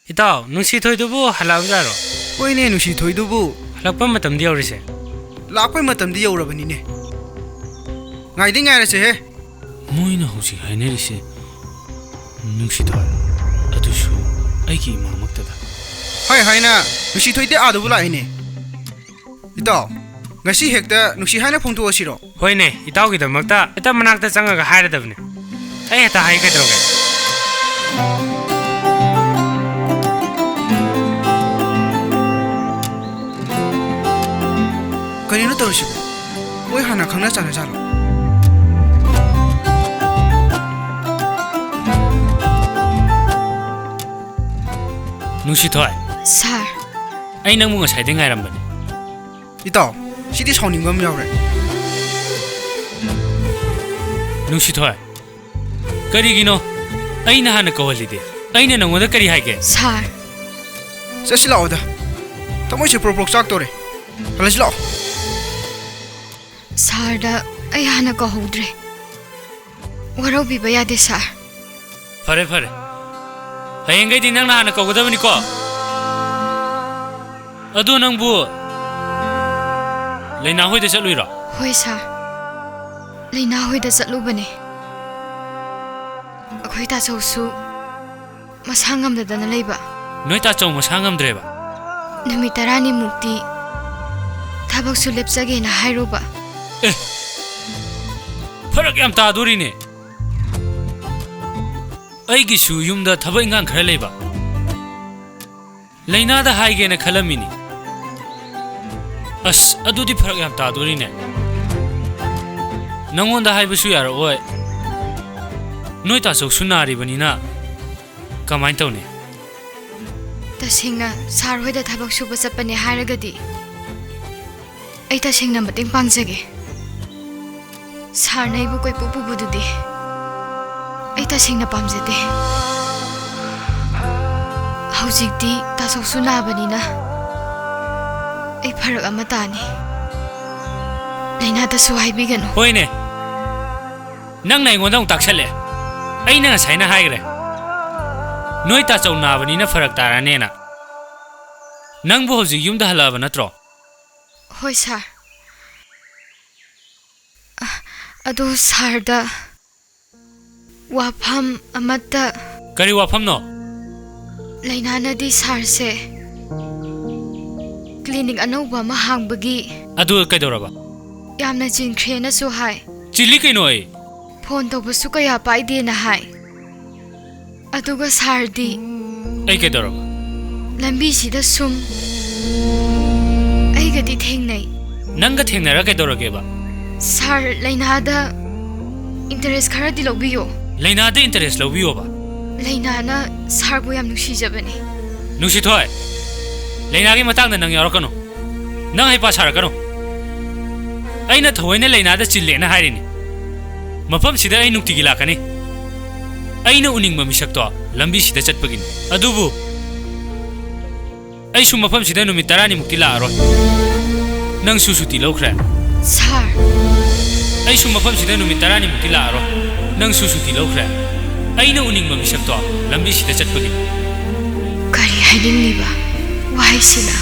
ꯏꯇꯥꯎ, ꯅꯨꯡꯁꯤꯊꯣꯏꯗꯨꯕꯨ ꯍꯜꯂꯛꯑꯕꯖꯥꯠꯔꯣ? ꯍꯣꯏꯅꯦ, ꯅꯨꯡꯁꯤꯊꯣꯏꯗꯨꯕꯨ꯫ ꯍꯜꯂꯛꯄ ꯃꯇꯝꯗꯤ ꯌꯧꯔꯤꯁꯦ꯫ ꯂꯥꯛꯄꯩ ꯃꯇꯝꯗꯤ ꯌꯧꯔꯕꯅꯤꯅꯦ꯫ ꯉꯥꯏꯗꯤ ꯉꯥꯏꯔꯁꯦꯍꯦ꯫ ꯃꯣꯏꯅ ꯍꯧꯖꯤꯛ ꯍꯥꯏꯅꯔꯤꯁꯦ ꯅꯨꯡꯁꯤꯊꯣꯏ, ꯑꯗꯨꯁꯨ ꯑꯩꯒꯤ ꯏꯃꯥꯃꯛꯇꯗ꯫ ꯍꯥꯏ ꯍꯥꯏꯅ ꯅꯨꯡꯁꯤꯊꯣꯏꯗꯤ ꯑꯥꯗꯕꯨ ꯂꯥꯛꯏꯅꯦ꯫ ꯏꯇꯥꯎ, ꯉꯁꯤ ꯍꯦꯛꯇ ꯅꯨꯡꯁꯤ ꯍꯥꯏꯅ ꯐꯣꯡꯗꯣꯛꯑꯁꯤꯔꯣ? ꯍꯣꯏꯅꯦ, ꯏꯇꯥꯎꯒꯤꯗꯃꯛꯇ ꯍꯦꯛꯇ ꯃꯅꯥꯛꯇ ꯆꯪꯉꯒ ꯍꯥꯏꯔꯗꯕꯅꯦ꯫ ꯑꯩ ꯍꯦꯛꯇ ꯍꯥꯏ ꯀꯩꯗꯧꯔꯒꯦ? ꯀꯔꯤꯅꯣ ꯇꯧꯔꯤꯁꯤꯕꯣ? ꯃꯣꯏ ꯍꯥꯟꯅ ꯈꯪꯅ ꯆꯥꯟꯅꯖꯥꯠꯂꯣ? ꯅꯨꯡꯁꯤꯊꯣꯏ꯫ ꯁꯥꯔ꯫ ꯑꯩ ꯅꯪꯕꯨ ꯉꯁꯥꯏꯗꯩ ꯉꯥꯏꯔꯝꯕꯅꯦ꯫ ꯏꯇꯥꯎ, ꯁꯤꯗꯤ ꯁꯥꯎꯅꯤꯡꯕ ꯑꯃ ꯌꯥꯎꯔꯦ꯫ ꯅꯨꯡꯁꯤꯊꯣꯏ, ꯀꯔꯤꯒꯤꯅꯣ? ꯑꯩꯅ ꯍꯥꯟꯅ ꯀꯧꯍꯜꯂꯤꯗꯤ꯫ ꯑꯩꯅ ꯅꯪꯉꯣꯟꯗ ꯀꯔꯤ ꯍꯥꯏꯒꯦ? ꯁꯥꯔ꯫ ꯆꯠꯁꯤ ꯂꯥꯛꯑꯣꯗ꯫ ꯊꯃꯣꯏꯁꯦ ꯄ꯭ꯔꯣꯛ ꯄ꯭ꯔꯣꯛ ꯆꯥꯛꯇꯣꯔꯦ꯫ ꯍꯜꯂꯁꯤ ꯂꯥꯛꯑꯣ꯫ ꯁꯥꯔꯗ ꯑꯩ ꯍꯥꯟꯅ ꯀꯧꯍꯧꯗ꯭ꯔꯦ꯫ ꯋꯥꯔꯧꯕꯤꯕ ꯌꯥꯗꯦ, ꯁꯥꯔ꯫ ꯐꯔꯦ, ꯐꯔꯦ꯫ ꯍꯌꯦꯡꯈꯩꯗꯤ ꯅꯪꯅ ꯍꯥꯟꯅ ꯀꯧꯒꯗꯕꯅꯤꯀꯣ꯫ ꯑꯗꯣ ꯅꯪꯕꯨ ꯂꯩꯅꯥ ꯍꯣꯏꯗ ꯆꯠꯂꯨꯏꯔꯣ? ꯍꯣꯏ ꯁꯥꯔ, ꯂꯩꯅꯥ ꯍꯣꯏꯗ ꯆꯠꯂꯨꯕꯅꯦ꯫ ꯑꯩꯈꯣꯏ ꯇꯥꯆꯧꯁꯨ ꯃꯁꯥ ꯉꯝꯗꯗꯅ ꯂꯩꯕ꯫ ꯅꯣꯏ ꯇꯥꯆꯧ ꯃꯁꯥ ꯉꯝꯗ꯭ꯔꯦꯕ? ꯅꯨꯃꯤꯠ ꯇꯔꯥꯅꯤꯃꯨꯛꯇꯤ ꯊꯕꯛꯁꯨ ꯂꯦꯞꯆꯒꯦꯅ ꯍꯥꯏꯔꯨꯕ꯫ ꯑꯦ, ꯐꯔꯛ ꯌꯥꯝ ꯇꯥꯗꯣꯔꯤꯅꯦ꯫ ꯑꯩꯒꯤꯁꯨ ꯌꯨꯝꯗ ꯊꯕꯛ ꯏꯪꯈꯥꯡ ꯈꯔ ꯂꯩꯕ꯫ ꯂꯩꯅꯥꯗ ꯍꯥꯏꯒꯦꯅ ꯈꯜꯂꯝꯃꯤꯅꯤ꯫ ꯑꯁ, ꯑꯗꯨꯗꯤ ꯐꯔꯛ ꯌꯥꯝ ꯇꯥꯗꯣꯔꯤꯅꯦ꯫ ꯅꯪꯉꯣꯟꯗ ꯍꯥꯏꯕꯁꯨ ꯌꯥꯔꯛꯑꯣꯏ꯫ ꯅꯣꯏ ꯇꯥꯆꯧꯁꯨ ꯅꯥꯔꯤꯕꯅꯤꯅ ꯀꯃꯥꯏꯅ ꯇꯧꯅꯤ? ꯇꯁꯦꯡꯅ ꯁꯥꯔ ꯍꯣꯏꯗ ꯊꯕꯛ ꯁꯨꯕ ꯆꯠꯄꯅꯦ ꯍꯥꯏꯔꯒꯗꯤ ꯑꯩ ꯇꯁꯦꯡꯅ ꯃꯇꯦꯡ ꯄꯥꯡꯖꯒꯦ꯫ ꯁꯥꯔꯅ ꯑꯩꯕꯨ ꯀꯣꯏꯄꯨ ꯄꯨꯕꯗꯨꯗꯤ ꯑꯩ ꯇꯁꯦꯡꯅ ꯄꯥꯝꯖꯗꯦ꯫ ꯍꯧꯖꯤꯛꯇꯤ ꯇꯥꯆꯧꯁꯨ ꯅꯥꯕꯅꯤꯅ ꯑꯩ ꯐꯔꯛ ꯑꯃ ꯇꯥꯅꯤ꯫ ꯂꯩꯅꯥꯗꯁꯨ ꯍꯥꯏꯕꯤꯒꯅꯨ꯫ ꯍꯣꯏꯅꯦ, ꯅꯪꯅ ꯑꯩꯉꯣꯟꯗ ꯑꯃꯨꯛ ꯇꯥꯛꯁꯜꯂꯦ꯫ ꯑꯩꯅ ꯉꯁꯥꯏꯅ ꯍꯥꯏꯈ꯭ꯔꯦ, ꯅꯣꯏ ꯇꯥꯆꯧ ꯅꯥꯕꯅꯤꯅ ꯐꯔꯛ ꯇꯥꯔꯅꯦꯅ꯫ ꯅꯪꯕꯨ ꯍꯧꯖꯤꯛ ꯌꯨꯝꯗ ꯍꯜꯂꯛꯑꯕ ꯅꯠꯇ꯭ꯔꯣ? ꯍꯣꯏ ꯁꯥꯔ꯫ ꯑ, ꯑꯗꯣ ꯁꯥꯔꯗ ꯋꯥꯐꯝ ꯑꯃꯠꯇ꯫ ꯀꯔꯤ ꯋꯥꯐꯝꯅꯣ? ꯂꯩꯅꯥꯅꯗꯤ ꯁꯥꯔꯁꯦ ꯀ꯭ꯂꯤꯅꯤꯛ ꯑꯅꯧꯕ ꯑꯃ ꯍꯥꯡꯕꯒꯤ꯫ ꯑꯗꯨ ꯀꯩꯗꯧꯔꯕ? ꯌꯥꯝꯅ ꯆꯤꯟꯈ꯭ꯔꯦꯅꯁꯨ ꯍꯥꯏ꯫ ꯆꯤꯜꯂꯤ ꯀꯩꯅꯣ ꯑꯩ꯫ ꯐꯣꯟ ꯇꯧꯕꯁꯨ ꯀꯌꯥ ꯄꯥꯏꯗꯦꯅ ꯍꯥꯏ꯫ ꯑꯗꯨꯒ ꯁꯥꯔꯗꯤ꯫ ꯑꯩ ꯀꯩꯗꯧꯔꯕ? ꯂꯝꯕꯤꯁꯤꯗ ꯁꯨꯝ ꯑꯩꯒꯗꯤ ꯊꯦꯡꯅꯩ꯫ ꯅꯪꯒ ꯊꯦꯡꯅꯔ ꯀꯩꯗꯧꯔꯒꯦꯕ? ꯁꯥꯔ, ꯂꯩꯅꯥꯗ ꯏꯟꯇꯔꯦꯁ ꯈꯔꯗꯤ ꯂꯧꯕꯤꯌꯣ꯫ ꯂꯩꯅꯥꯗ ꯏꯟꯇꯔꯦꯁ ꯂꯧꯕꯤꯌꯣꯕ? ꯂꯩꯅꯥꯅ ꯁꯥꯔꯕꯨ ꯌꯥꯝ ꯅꯨꯡꯁꯤꯖꯕꯅꯤ꯫ ꯅꯨꯡꯁꯤꯊꯣꯏ, ꯂꯩꯅꯥꯒꯤ ꯃꯇꯥꯡꯗ ꯅꯪ ꯌꯥꯎꯔꯛꯀꯅꯨ꯫ ꯅꯪ ꯍꯩꯄꯥ ꯁꯥꯔꯛꯀꯅꯨ꯫ ꯑꯩꯅ ꯊꯑꯣꯏꯅ ꯂꯩꯅꯥꯗ ꯆꯤꯜꯂꯦꯅ ꯍꯥꯏꯔꯤꯅꯤ꯫ ꯃꯐꯝꯁꯤꯗ ꯑꯩ ꯅꯨꯡꯇꯤꯒꯤ ꯂꯥꯛꯀꯅꯤ꯫ ꯑꯩꯅ ꯎꯅꯤꯡꯕ ꯃꯤꯁꯛꯇꯣ ꯂꯝꯕꯤꯁꯤꯗ ꯆꯠꯄꯒꯤꯅꯤ꯫ ꯑꯗꯨꯕꯨ ꯑꯩꯁꯨ ꯃꯐꯝꯁꯤꯗ ꯅꯨꯃꯤꯠ ꯇꯔꯥꯅꯤꯃꯨꯛꯇꯤ ꯂꯥꯛꯑꯔꯣꯏ꯫ ꯅꯪꯁꯨ ꯁꯨꯇꯤ ꯂꯧꯈ꯭ꯔꯦ꯫ ꯁꯥꯔ꯫ ꯑꯩꯁꯨ ꯃꯐꯝꯁꯤꯗ ꯅꯨꯃꯤꯠ ꯇꯔꯥꯅꯤꯃꯨꯛꯇꯤ ꯂꯥꯛꯑꯔꯣꯏ꯫ ꯅꯪꯁꯨ ꯁꯨꯇꯤ ꯂꯧꯈ꯭ꯔꯦ꯫ ꯑꯩꯅ ꯎꯅꯤꯡꯕ ꯃꯤꯁꯛꯇꯣ ꯂꯝꯕꯤꯁꯤꯗ ꯆꯠꯄꯒꯤꯅꯤ꯫ ꯀꯔꯤ ꯍꯥꯏꯅꯤꯡꯂꯤꯕ ꯋꯥꯍꯩꯁꯤꯅ?